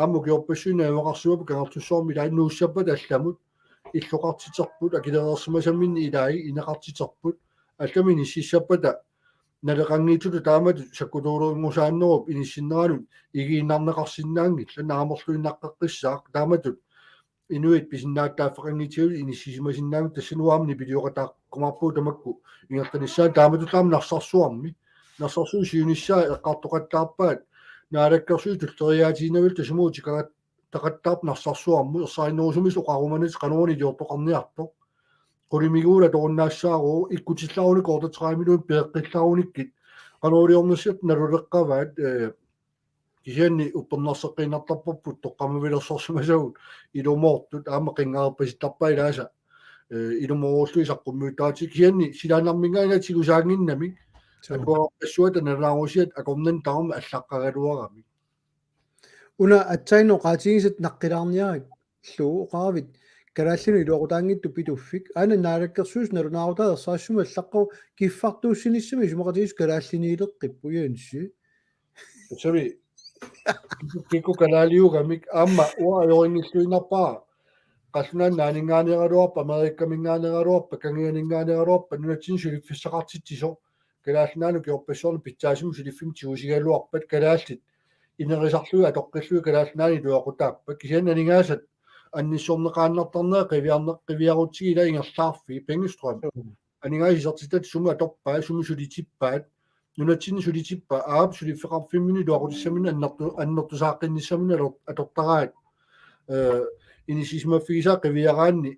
Aamma ukiorpassuit najugaqarsimapput Kangerlussuarmi ilai nuussappata allamut illoqartiterput, akilereersimasaminnik ilai ineqartiterput, allamik inississappata naleqanngitsutut taamatut sakkutuulerunngusaanerup inissinneranut igiinnarneqarsinnaanngillat, naamerluinnaqqeqqissaaq taamatut inuit pisinnaatitaaffeqanngitsut inissisimasinnaanngitsut, tassalu aamma nipilioqataaqqumaarpugut tamakku ingerlanissaat, taamatullu aamma Narsarsuarmi. Narsarsuup siunissaa eqqartoqattaarpaat naalakkersuisut tulleriiaatiinnavilluta sumut utikagat-, taqattaarput Narsarsuarmut, ersarinnerusumik oqarumanatik qanoruna iliortoqarniartoq. Qulimiguulat atorunnaassaarput, ikkutillarunik kortatraaimiluun peeqqillarunikkit. Qanoq iliornissat naluleqqavaat, eh, kisianni uppernarseqqiinnartarparput toqqammavilersorsimasagut ilumoortut, aamma qinngarpasittarpaat ilaasa, eh, ilumoorullugit saqqummiuttaratik, kisianni silaannarminngaanniit tigusaannginnamik. Suu. Akuerpassuata nalunaarusiat akornanni tamarmik allaqqagaluaramik. Una aatsaannguaq oqaatigisat naqqilaarniarakku oqaravit kalaallinut iluaqutaanngitsoq Pituffik, aana naalakkersuisut nalunaarutaat ersarissumik allaqqavoq kiffartuussinissamik isumaqatigiissut kalaalliniileqqipput, Jensi. Sorry. Kikkut kalaaliugamik, aamma uanga ajorinngilluinnarpara qallunaat Nunaanninngaanneeraluarpat, Amerikaminngaanneeraluarpat, Kangianinngaanneeraluarpat nunatsinni suliffissaqartitsisoq. Kalaallit Nunaanni ukiorpassuarni pitsaasumik suliffimmik tigusigaluarpat kalaallit inerisarlugit atoqqillugit Kalaallit Nunaanni iluaqutaappat. Kisianni aningaasat annissorneqaannartarnerat qiviarneq-, qiviarutsigit ilaa ingerlaarfiit, Pengestrøm. Joo. Aningaasat isertitatit sumut atorpaat, sumut sulitippaat, nunatsinni sulitippaat, aap, suliffeqarfimminni iluaqutissaminni annertu-, annertusaaqqinnissaminni alor-, atortaraat, eh, inissisimaffigisaat qiviaraanni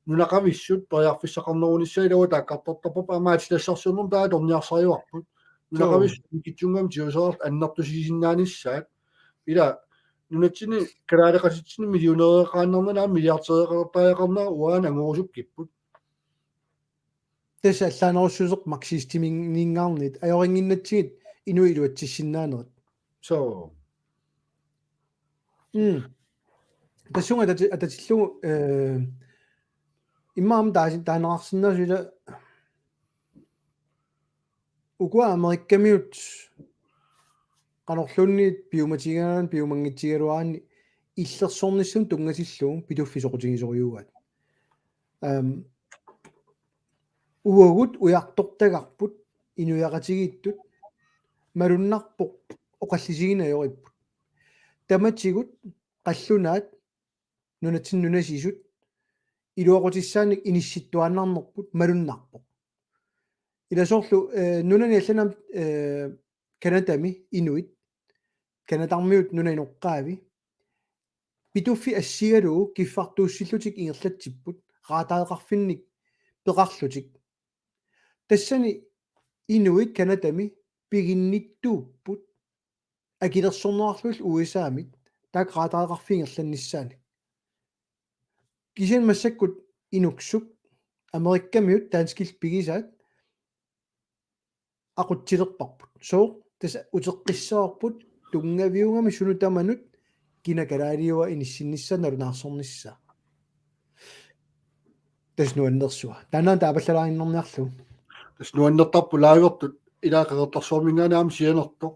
nunaqavissut periarfissaqarnerunissaat ilaa taakkartortarparput, aamma aatsitassarsiornermut taava atorniarsarivarput. Joo. Nunaqavissut ikittunnguamik tiguserarlutik annertusisinnaanissaat. Ilaa nunatsinni kalaaleqatitsinni millionæreqaannarnera aamma milliardæreqartariaqarnera uani angorusukkipput. Tassa allaanerussuseq marxisminngaanniit ajorinnginnatsigit inuit iluatsissinnaanerat. Suu. Mm. Tassunga atati-, atatillugu, eh, immaqa aamma taasi-, taaneqarsinnaasut ilaa ukua Amerikamiut qanorluunniit piumatigigaanni piumanngitsigigaluaraanni illersornissamut tunngatillugu Pituffik soqutigisorujuugaat. Ehm, Uagut ujartortagarput inuiaqatigiittut malunnarpoq oqallisigineq ajoripput. Tamatigut qallunaat nunatsinni nunasisut iluaqutissaannik inissittuaannarnerput malunnarpoq. Ila soorlu, eh, nunani allanit, eh, Canadami inuit, Canadarmiut nunap inoqqaavi, Pituffik assigalugu kiffartuussillutik ingerlatsipput, raataaqarfinnik peqarlutik. Tassani inuit Canadami piginnittuupput akilersorneqarlugit U S A-mit, taakku raataaqarfiit ingerlannissaannik. Kisianni massakkut inuksuk Amerikamiut danskillu pigisaat aqutsilerparput. Sooq tassa uteqqissavarput tunngaviugami sunut tamanut kina kalaaliua inissinnissaa nalunaarsornissaa. Tassa nuannersua. Taanna taapallalaarinnarniarlugu. Tassa nuannertarput laagertut ilaa Qeqertarsuarminngaanniit aamma sianertoq.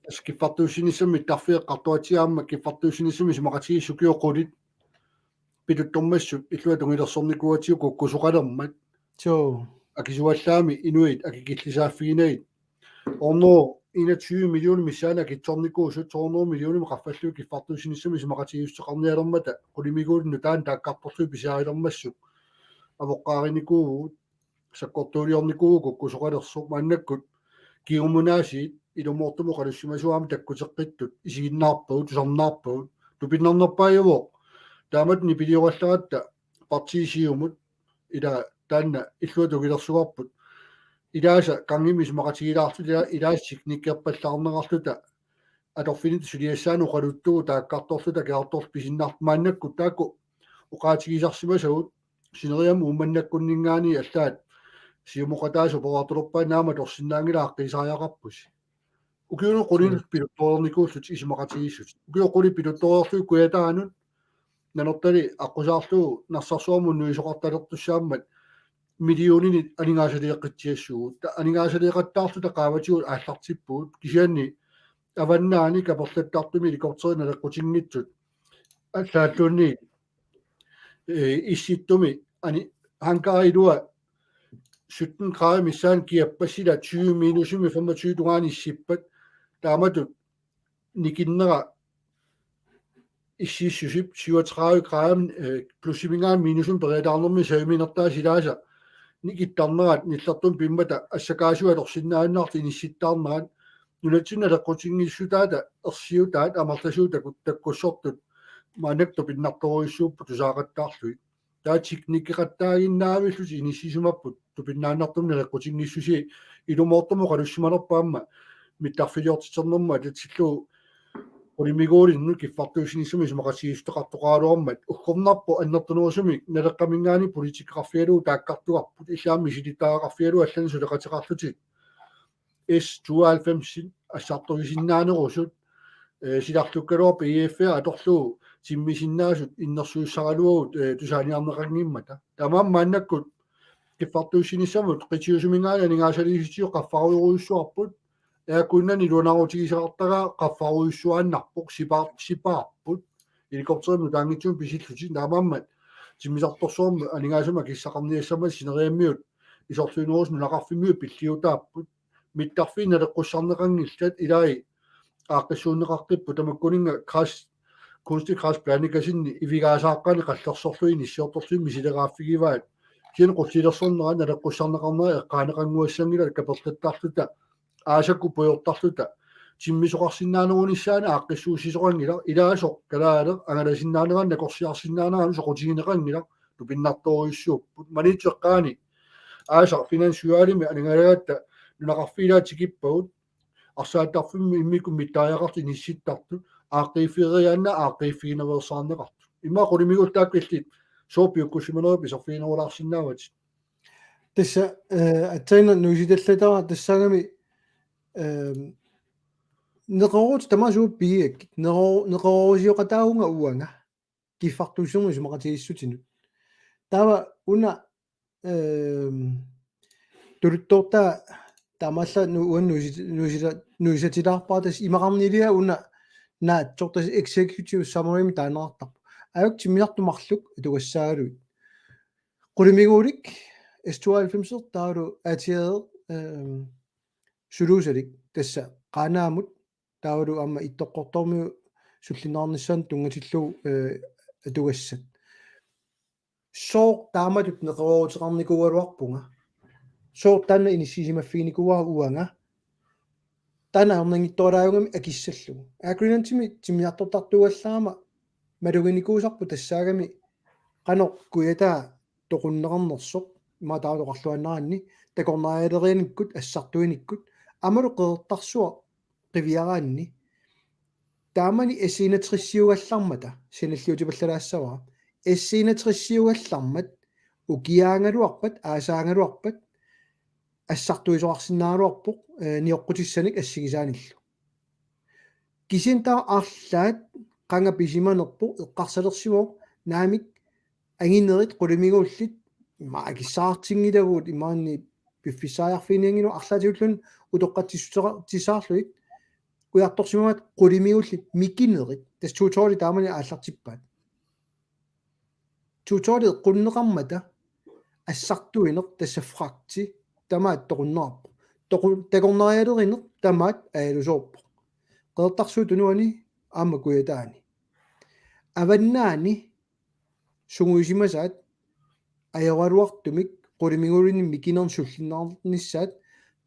Tassa kiffartuussinissamut mittarfiit eqqartugatsigu aamma kiffartuussinissamut isumaqatigiissut ukiut qulit pituttormassuk illuatungilersornikuugatsigu kukkusoqalermat. Suu. Akisuallaamik inuit akikillisaaffiginagit. Ornoo enogtyve millioner missaani akitsornikuusut, to hundrede millioner qaffallugit kiffartuussinissamut isumaqatigiissuteqarnialermata, qulimiguulinnut taanna taakkartorlugit pisiarilermassuk avoqqaarinikuuvugut, sakkortuuliornikuuvugut kukkusoqalersoq, maannakkut kingumut aasiit ilumoortumik oqalussimasuat aamma takkuteqqittut isiginnaarpagut, tusarnaarpagut, tupinnarnerpaavoq. Taamatut nipiliorallaratta partiit Siumut, ila taanna illuatungilersugarput. Ilaasa gangimi isumaqatigilaarluta, ila-, ilaasa teknikkerpallaarneqarluta, atorfinitta suliassaanut oqaluttugut taakkartorluta, taakkartorluta akiartorluta pisinnaarluta, maannakkut taakku oqaatigisarsimasagut sineriammi Uummannakkunninngaanniit allaat siumoqataasut oqaluttulerpaat, naamik atorsinnaanngilaq, aaqqiisariaqarpusi. Ukiunut qulinut, mm, piluttoreernikuullutik isumaqatigiissut. Ukiut qulit piluttoreerlugit Kujataanut Nanortalik aqqusaarlugu Narsarsuarmut nuisoqartalertussaammat millioninit aningaasaliiqatsiassuugut. Ta-, aningaasaliiqattaarluta qaavatigut aallartippugut. Kisianni avannaani kaperlattartumi helikopterit naleqqutinngitsut allaalluunniit, eh, issittumi ani hangarit ilua sytten grader missaani kiappassi, ila tyve minusimi femogtyve tungaanut issippat. Taamatut nikinnera ississusip syvogtredive grader, eh, plusiminngaanniit minusimut periataarnermi saviminertaa silaasa nikittarnerat nillertumut pimmata assakaasua atorsinnaajunnaarlutik inissittaarnerat, nunatsinni naleqqutinngissutaata ersiutaat amerlasuut takut-, takkussortut maannakkut tupinnartorujussuupput tusaaqattaarlugit. Taava teknikkeqattaaginnaavillutik inissisimapput, tupinnaannartumik naleqqutinngissutaat. Ilumoortumik oqalussimanerput aamma mittarfiliortiternermut atatillugu qulimiguulinnut kiffartuussinissamut isumaqatigiissuteqartoqaraluarmat. Uggornarpoq annertunerusumik Naleqqaminngaanniit politikkeqarfigalugu taakkartugarput, illit aamma misilittagaqarfigalugu allanik suleqateqarlutit S tooghalvfems assartuisinnaanerusut, eh, silarlukkaluarpat E F atorlugu timmisinnaasut innersuussaraluagut, eh, tusaaniarneqanngimmata. Taamaammat maannakkut kiffartuussinissamut qitiusuminngaanniit aningaasaliissutigut qaffarujorujussuarput, Air Greenlandip iluanaarutigisaqartaraa qaffarujussuaannarpoq, sipaar-, sipaarput, helikopterimut taanngitsumik pisillutik, taamaammat timmisartorsuarmut aningaasanut akissaqarniassammat sineriammiut isorliunerusut nunaqarfimmiut pilliutaapput, mittarfiit naleqqussarneqanngillat, ilai aaqqissuunneqaqqipput, tamakkuninnga græs, kunstig græs blandingasinni ivigaasaqqaani qallersorlugit inissiortorlugit misileraaffigivaat. Kisianni qullilersornerat naleqqussarneqarnera eqqaaneqannguassanngilaq, kaperlattarluta aasakkut pujortarluta timmisoqarsinnaanerunissaanut aaqqissuussisoqanngilaq, ilaasoq kalaaleq angalasinnaaneranut nakorsiarsinnaaneranut soqutigineqanngilaq, tupinnartorujussuupput. Maniitsoq eqqaani aasaq Finansudvalgimi aningaasagatta nunaqarfiit ilaat tikippagut, arsaattarfimmi immikkut mittariaqartut inissittartut, aaqqiiffigeriaannaq aaqqiiffiginersaarneqartut. Immaqa qulimiguullu taakku illit sooq piukkussimanerit iserfiginerulaarsinnaavatit? Tassa, eh, aatsaannaq nuisitallatara tassaagami, ehm, neqeroorut tamaasuup pigigakkit. Neqero-, neqeroorusioqataavunga uanga kiffartuussinermut isumaqatigiissutinut. Taava una, ehm, tuluttoortaa taamaallaat nu-, uani nuisi-, nuisila-, nuisatilaarpara, tassa imaqarnilia una naatsoq, tassa executive summary-mi taaneqartarpoq. Ajornartorsiut marluk atugassaagaluit. Qulimiguulik, S tooghalvfems taavalu A T R, øhm, suluusalik tassa Qaanaamut taavalu aamma Ittoqqortoormiut sullinneqarnissaannut tunngatillugu, øh, atugassat. Sooq taamatut neqerooruteqarnikuugaluarpunga. Sooq taanna inissisimaffiginikuuara uanga. Taanna ajornanngitsuaraajuugami akissallugu. Air Greenlandimi timmisartortartuugallarama maluginikuusarput tassaagami qanoq kujataa toqunneqarnersoq, ima taava oqarluaannaraanni, takornarialerianikkut, assartuinikkut, aammalu Qeqertarsuaq qiviaraanni. Taamani S enogtresiugallarmata, sanilliutipallalaassavara. S enogtresiugallarmat, ukiaagaluarpat, aasaagaluarpat, assartuisoqarsinnaagaluarpoq, øh, nioqqutissanik assigisaanillu. Kisianni taava arlaat qanga pisimanerpoq eqqarsalersimavoq naamik anginerit qulimiguullit ima akissaqartinngilagut imaanni piffissariarfiginianngilagut arlaatigulluunniit utoqqatsissutera-, tissaarlugit ujartorsimammat qulimiguullit mikinerit tassa tutoriali taamani aallartippaat. Tutoriali eqqunneqarmata assartuineq tassa fragti tamaat toqunneqarpoq. Toqu-, takornarialerineq tamaat ajalusoorpoq. Qeqertarsuup Tunuani aamma kujataani. Avannaani sungiusimasaat ajoraluartumik qulimiguulinnik mikinernik sullinneqarnissaat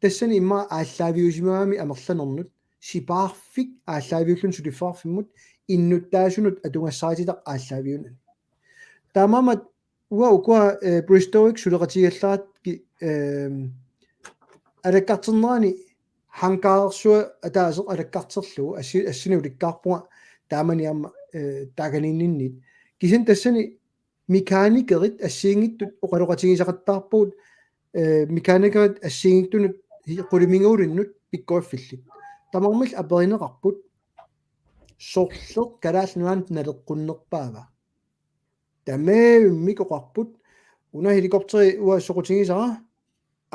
tassani immaqa aallaaviusimagami amerlanernut sipaarfik aallaaviulluni suliffeqarfimmut innuttaasunut atugassarititaq aallaaviunani. Taamaammat uanga ukua, øh, Bristowik suleqatigigallarakku, øh, alakkarternerani hangaarsuaq ataaseq alakkarterlugu assi-, assini ulikkaarpunga taamani aamma, øh, taakaniinninnit. Kisianni tassani mekanikerit assigiinngitsut oqaloqatigisaqattaarpugut, øh, mekanikerit assigiinngitsunut hi-, qulimiguulinnut pikkoriffillit. Tamarmik aperineqarput sorleq Kalaallit Nunaannut naleqqunnerpaava. Tamarmik oqarput una helikopteri uanga soqutigisara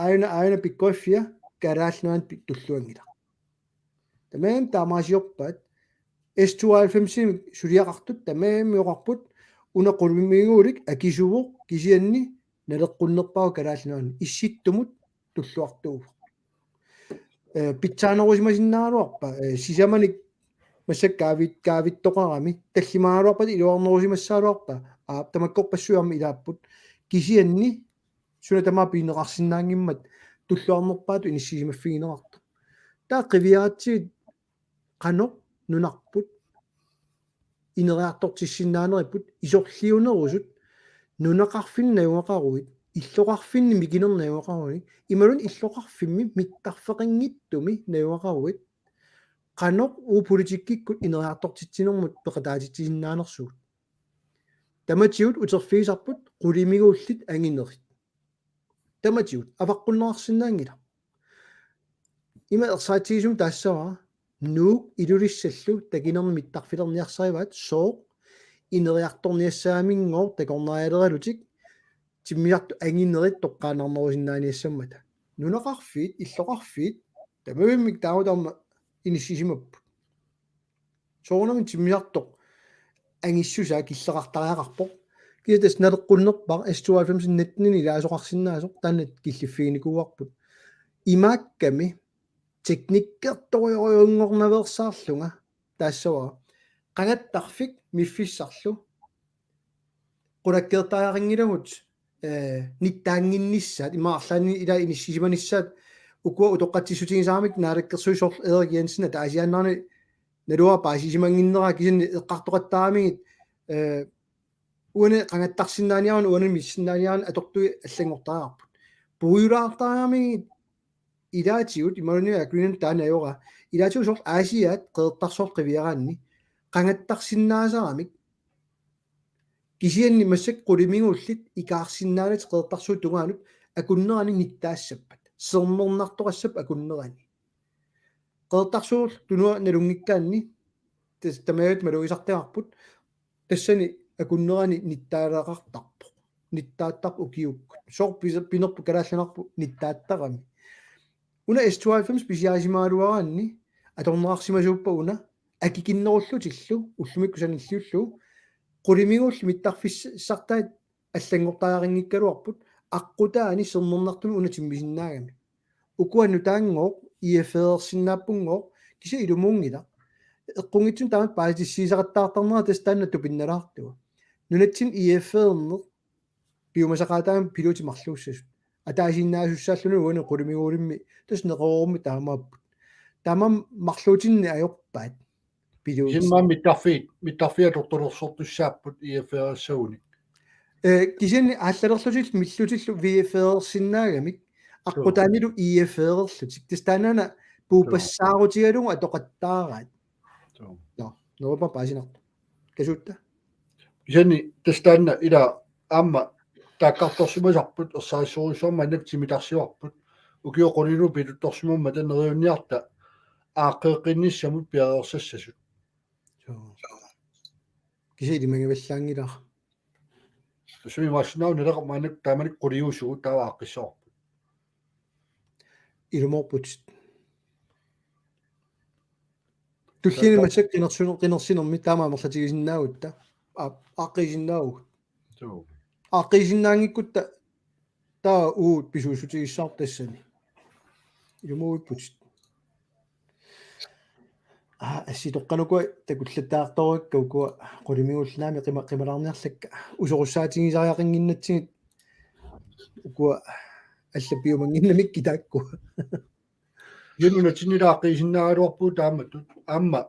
aajuna aajuna pikkoriffia Kalaallit Nunaannut pi-, tulluanngilaq. Tamarmik taamaasiorpaat S tooghalvfemsimik suliaqartut tamarmik oqarput una qulimiguulik akisuuvoq kisianni naleqqunnerpaavoq Kalaallit Nunaannut Issittumut tulluartuuvoq. Øh, pitsaanerusimasinnaagaluarpa, øh, sisamanik massakkut kaavit-, kaavittoqarami, tallimaagaluarpat iluarnerusimassagaluarpa, aap, tamakkorpassuit aamma ilaapput, kisianni suna tamaat pineqarsinnaanngimmat tulluarnerpaatut inissisimaffigineqartoq. Taava qiviaratsigit qanoq nunarput ineriartortissinnaaneripput isorliunerusut nunaqarfinni najugaqaruit, illoqarfinni mikinernik najugaqaruit, imaluunniit illoqarfimmi mittarfeqanngitsumi najugaqaruit, qanoq uagut politikkikkut ineriartortitsinermut peqataatitsisinnaanersugut. Tamatigut uterfigisarput qulimiguullit anginerit. Tamatigut avaqqunneqarsinnaanngilaq. Ima ersaatsigisumik taassavara Nuuk Ilulissallu takinernik mittarfilerniarsarivaat sooq ineriartorniassagaminngooq takornarialeralutik timmisartut anginerit toqqaannarnerusinnaaniassammata. Nunaqarfiit, illoqarfiit, tamarmik taama taama inissisimapput. Soorunami timmisartoq angissusaa killeqartariaqarpoq. Kisianni tassa naleqqunnerpaaq S tooghalvfems nitten ilaasoqarsinnaasoq taanna killiffiginikuuarput. Imaakkami teknikkertorujorujunngornaveersaarlunga taassavara. Qangattarfik miffissarlu qulakkeertariaqanngilagut, øh, nittaannginnissaat, immaqa arlaanni ilaa inissisimanissaat, ukua utoqqatsissutigisaramikkit naalakkersuisoq Erik Jensen ataasiaannarani naluara paasisimannginnera kisianni eqqartoqattaramigit, øh, uani qangattarsinnaaniaruni, uani missinnaaniaruni atortui allanngortariaqarput. Puigulaartariaqarmagit ilaatigut, imaluunniit Air Greenland taanna ajora, ilaatigut soorlu Aasiaat Qeqertarsuarlu qiviaraanni, qangattarsinnaasaramik, kisianni massakkut qulimiguullit ikaarsinnaanatik Qeqertarsuup tungaanut akunnerani nittaassappat. Sermernartoqassappat akunnerani. Qeqertarsuup tunua nalunngikkaanni, tas-, tamaviat malugisartagarput, tassani akunnerani nittaalaqartarpoq. Nittaattarpoq ukiukkut. Sooq pis-, pinerpoq kalaallinarpoq nittaattarami. Una S tooghalvfems pisiarisimagaluaraanni atorneqarsimasuuppat una akikinnerullutillu ullumikkut sanilliullugu qulimiguullit mittarfissartaat allanngortariaqanngikkaluarput aqqutaani sernernartumik una timmisinnaagami. Ukua nutaanngooq, I F R-ersinnaappunngooq, kisianni ilumuunngilaq. Eqqunngitsunik taamatut paasitissiisaqattaartarnera tassa taanna tupinnalaartua. Nunatsinni I F R-erneq piumasaqaataammat piluutit marluussasut. Ataasiinnaasussaallutik uani qulimiguulimmi tassa neqeroorummi taamaapput. Taamaammat marluutinneq ajorpaat piluutit. Kisianni mittarfiit, mittarfiit atortulersortussaapput I F R-ersagunik. Eh, kisianni aallalerlutillu millutillu V F R-ersinnaagamik, aqqutaanilu I F R-erlutik. Tassa taannaana puupassaarutigalugu atoqattaaraat. Joo. Nå, nå, bare paasinartoq. Kasuutta? Kisianni tassa taanna ila aamma taakkartorsimasarput ersarissorujussuarmik annak timitarsivarput. Ukiut qulinut pituttorsimammat neriunniarta aaqqeeqqinnissamut piareersassasut. Joo. Kisianni ilimagivallaanngilara. Tassami imaassinnaavoq Naleraq maannakkut taamanikkut quliusugut taava aaqqissavarput. Ilumoorputit. Tulliani massakkut qinersu-, qinersinermi taama amerlatigisinnaagutta. Aa-, aaqqiisinnaavugut. Joo. Aaqqiisinnaanngikkutta taava uagut pisuussutigissavarput tassani. Ilumoorputit. Aa, assitoqqanukua takullattaartoruakka ukua qulimiguullutik naamik qima-, qimalaarniarlakka. Usorussaatigisariaqannginnatsigit ukua allat piumannginnamikkit taakkua. Nunatsinni aaqqiisinnaagaluarpugut taamatut. Aamma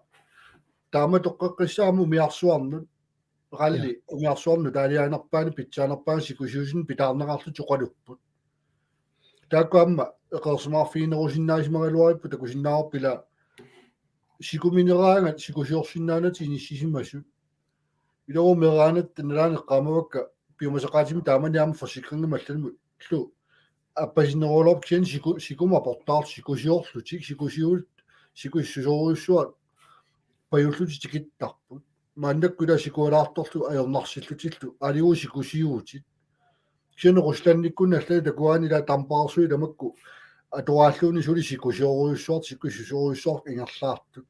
taama toqqeqqissaarmat umiarsuarnut. Qalli umiarsuarnut taaliaanerpaani pitsaanerpaani sikusiusinnik pitaarneqarlutik oqalupput. Taakku aamma eqeersimaarfiginerusinnaasimagaluarput takusinnaavarput ila sikumineraangat sikusiorsinnaanatik inissisimasut. Ilumut meeraannatta nalaani eqqaamavakka piumasaqaatimmi taamani aamma forsikringimik allanimullu appasinnerugaluarput kisianni siku-, sikumut aportaarlutik sikusiorlutik sikusiut sikussusorujussuaq pajullutik tikittarput. Maannakkut ila sikualaartorlu ajornarsillutillu aliu sikusiuutit. Kisianni Ruslandikkut allani takuaani ila tampaarsuit tamakku atoraalluni suli sikusiorujussuartut sikussusorujussuartut ingerlaartut.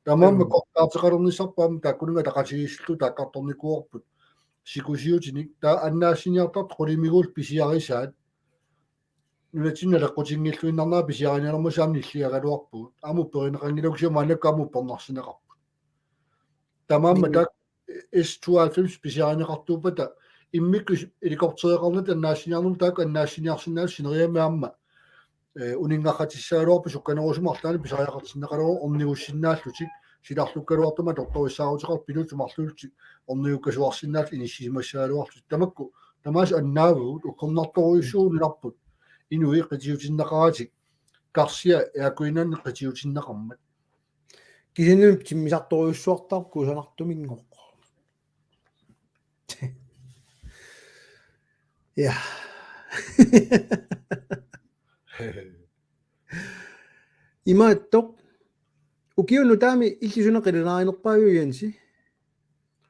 Taamaammat kortaarteqalernissarput aamma taakkununnga ataqatigiissullu taakkartornikuuarput sikusiutinik taava annaassiniartartut qulimiguullutik pisiarisaat. Nunatsinni naleqqutinngilluinnarnera pisiariniarnermut aamma nilliagaluarpugut. Aamma upperineqanngilagut kisianni maannakkut aamma uppernarsineqarput. Taamaammat taakku S tooghalvfems pisiarineqartuuppata immikkut helikoptereqarnata annaassiniarnermut taakku annaassiniarsinnaasut sineriammi aamma, eh, uninngaqatissagaluarput sukkanerusumik arlaannik pisariaqartinneqaleruni ornigussinnaallutik silarlukkaluartumik atortorissaaruteqartut piluutsit marluullutik ornigukkasuarsinnaallutik inissisimassagaluarlutik. Tamakku tamaasa annaavagut ukkornartorujussuunerarput inuit qitiutinneqaratik karsia eakuinanni qitiutinneqarmat. Kisianni timmisartorujussuartarput kusanartuminngooq. Ja. Imaattoq. Ukiunut taama illit suna qilanaarinerpaaviuk Jensi?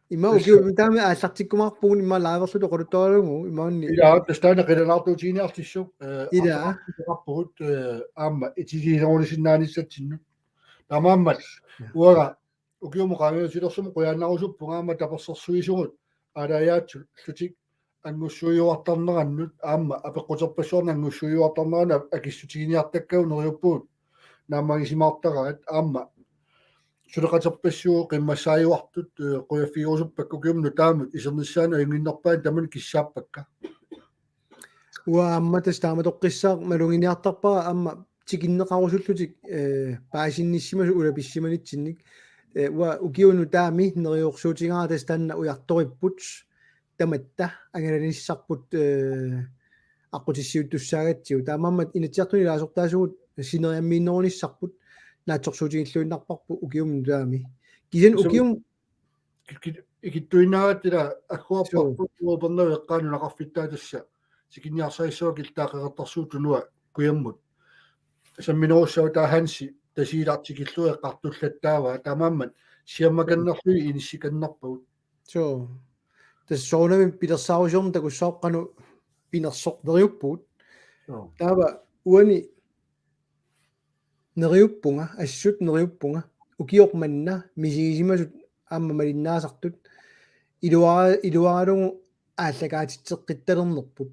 Ima ukiunut taama aallartikkumaarpugut ima liverluta oqaluttuaralugu imaanni. Ila tassa taanna qilanaartuutiginiartissuk, eh, ila. Aallartikkumaarpugut, eh, aamma itiliinerulisinnaanissatsinnut. Taamaammat uanga ukiumut qaangiutilersumut qujaannarusuppunga aamma tapersersuisugut aalajaatsut allutik anngussuiuartarnerannut aamma apeqquterpassuarnik anngussuiuartarnerannut akissutiginiartakkagut neriuppugut naammagisimaartaraat aamma suleqaterpassuit qimmassaajuartut, eh, qujaffigerusuppakka ukiumut taamut isernissaanut ajunnginnerpaanut tamanut kissaappakka. Uanga aamma tassa taamatoqqissaaq maluginiartarpara aamma tikinneqarusullutik, eh, paasinnissimasut ulapissimanitsinnik. Eh, uanga ukiunut taama neriorsuutigaara tassa taanna ujartoripput tamatta angalanissarput, eh, aqqutissiuuttussaagatsigu. Taamaammat Inatsisartuni ilaasortaasugut sineriammiinnerunissarput naatsorsuutigilluinnarparput ukiunut taama. Kisianni ukiumut ki-, ki-, ikittuinnaagatta ila agguarparput uagut Upernaviup eqqaani nunaqarfittaata tassa tikinniarsarissavakka iltaa Qeqertarsuup Tunua kujammut. Samminerussaaq taava Hansi Tasiilaq tikillugu eqqartullattaavaa taamaammat siammakannerlugit inissikannerpagut. Suu. Tassa soorunami pilersaarusiorneq takussavarput qanoq pinersoq neriuppugut. Joo. Taava uani neriuppunga, assut neriuppunga, ukioq manna misigisimasut aamma malinnaasartut iluara-, iluaralugu aallakaatitseqqittalernerput.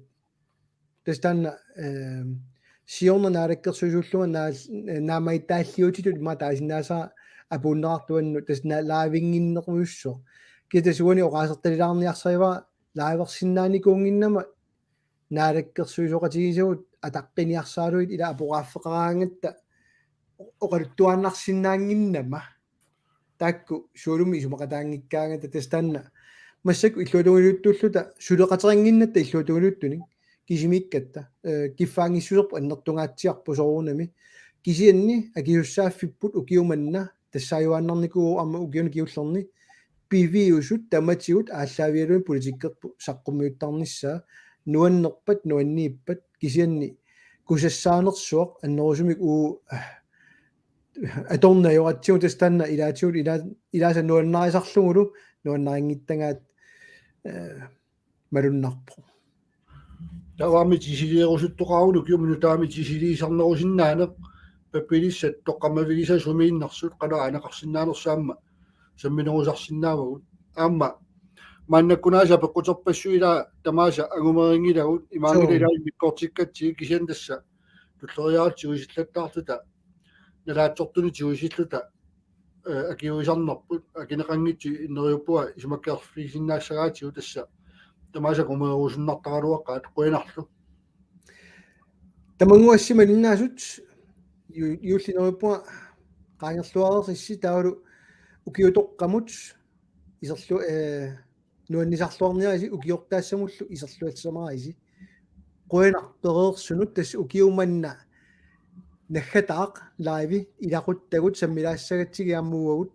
Tassa taanna, eh, siorna naalakkersuisuullunga naal-, naammagittaalliutitut ima taasinnaasara apuunneqartuannut tassa na-, live-innginnerujussuaq. Kisianni tassa uani oqaasertalilaarniarsarivara live-ersinnaanikuunnginnama naalakkersuisooqatigisagut ataqqiniarsaralugit ila apoqaaffeqaraangatta oqaluttuaannarsinnaannginnama. Taakku sualummik isumaqataanngikkaangatta tassa taanna massakkut illuatungiliuttuulluta suleqaterinnginnatta illuatungiliuttunik kisimiikkatta, eh, kiffaanngissuserput annertungaatsiarpoq soorunami. Kisianni akisussaaffipput ukiumanna tassaajuaannarnikuuvoq aamma ukiuni kingullerni piviusut tamatigut aallaavigalugit politikkerput saqqummiuttarnissaa nuannerpat nuanniippat kisianni kusassaanersuaq annerusumik uu, ah, atorneq ajoratsigu tassa taanna ilaatigut ila-, ilaasa nuannarisarlugulu nuannarinngitsagaat, eh, malunnarpoq. Taava aamma tisiliirusuttooqarunarpoq ukiumut nutaamut tisiliisarnerusinnaaneq pappilissat toqqammavigisat sumiinnersut qanoq aaneqarsinnaanersoq aamma samminerusarsinnaavagut. Aamma maannakkut aasiit apeqquterpassuit ila tamaasa angumerinngilagut imaanngilaq Suu. Ila immikkoortikkatsigu kisianni tassa tulleriiaarluta tigusillattaarluta nalaatsortunik tigusilluta, eh, akiuisarnerput akineqanngitsut inneriuppunga isumakkeerfigisinnaassagaatigut tassa tamaasa angumeriusunnartaraluaqaat qujanarlu. Tamannguassi malinnaasut ju-, juullineruuppunga qaangerluareersissi taavalu ukiutoqqamut iserlu-, eh, nuannisarluarniarisi ukiortaassamullu iserluassamaarisi. Qujanaq pereersunut tassa ukiumanna naggataaq live ilaquttagut sammilaassagatsigit aamma uagut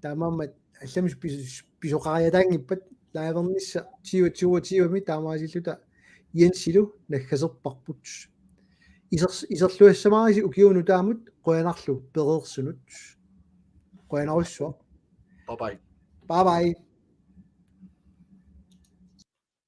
taamaammat allamik pis-, pisoqariataanngippat live-ernissaq tyve tyve-mi taamaasilluta Jensilu naggaserparput. Iser-, iserluassamaarisi ukiunut taamut qujanarlu pereersunut. Qujanarsuaq. Bye bye. Bye bye.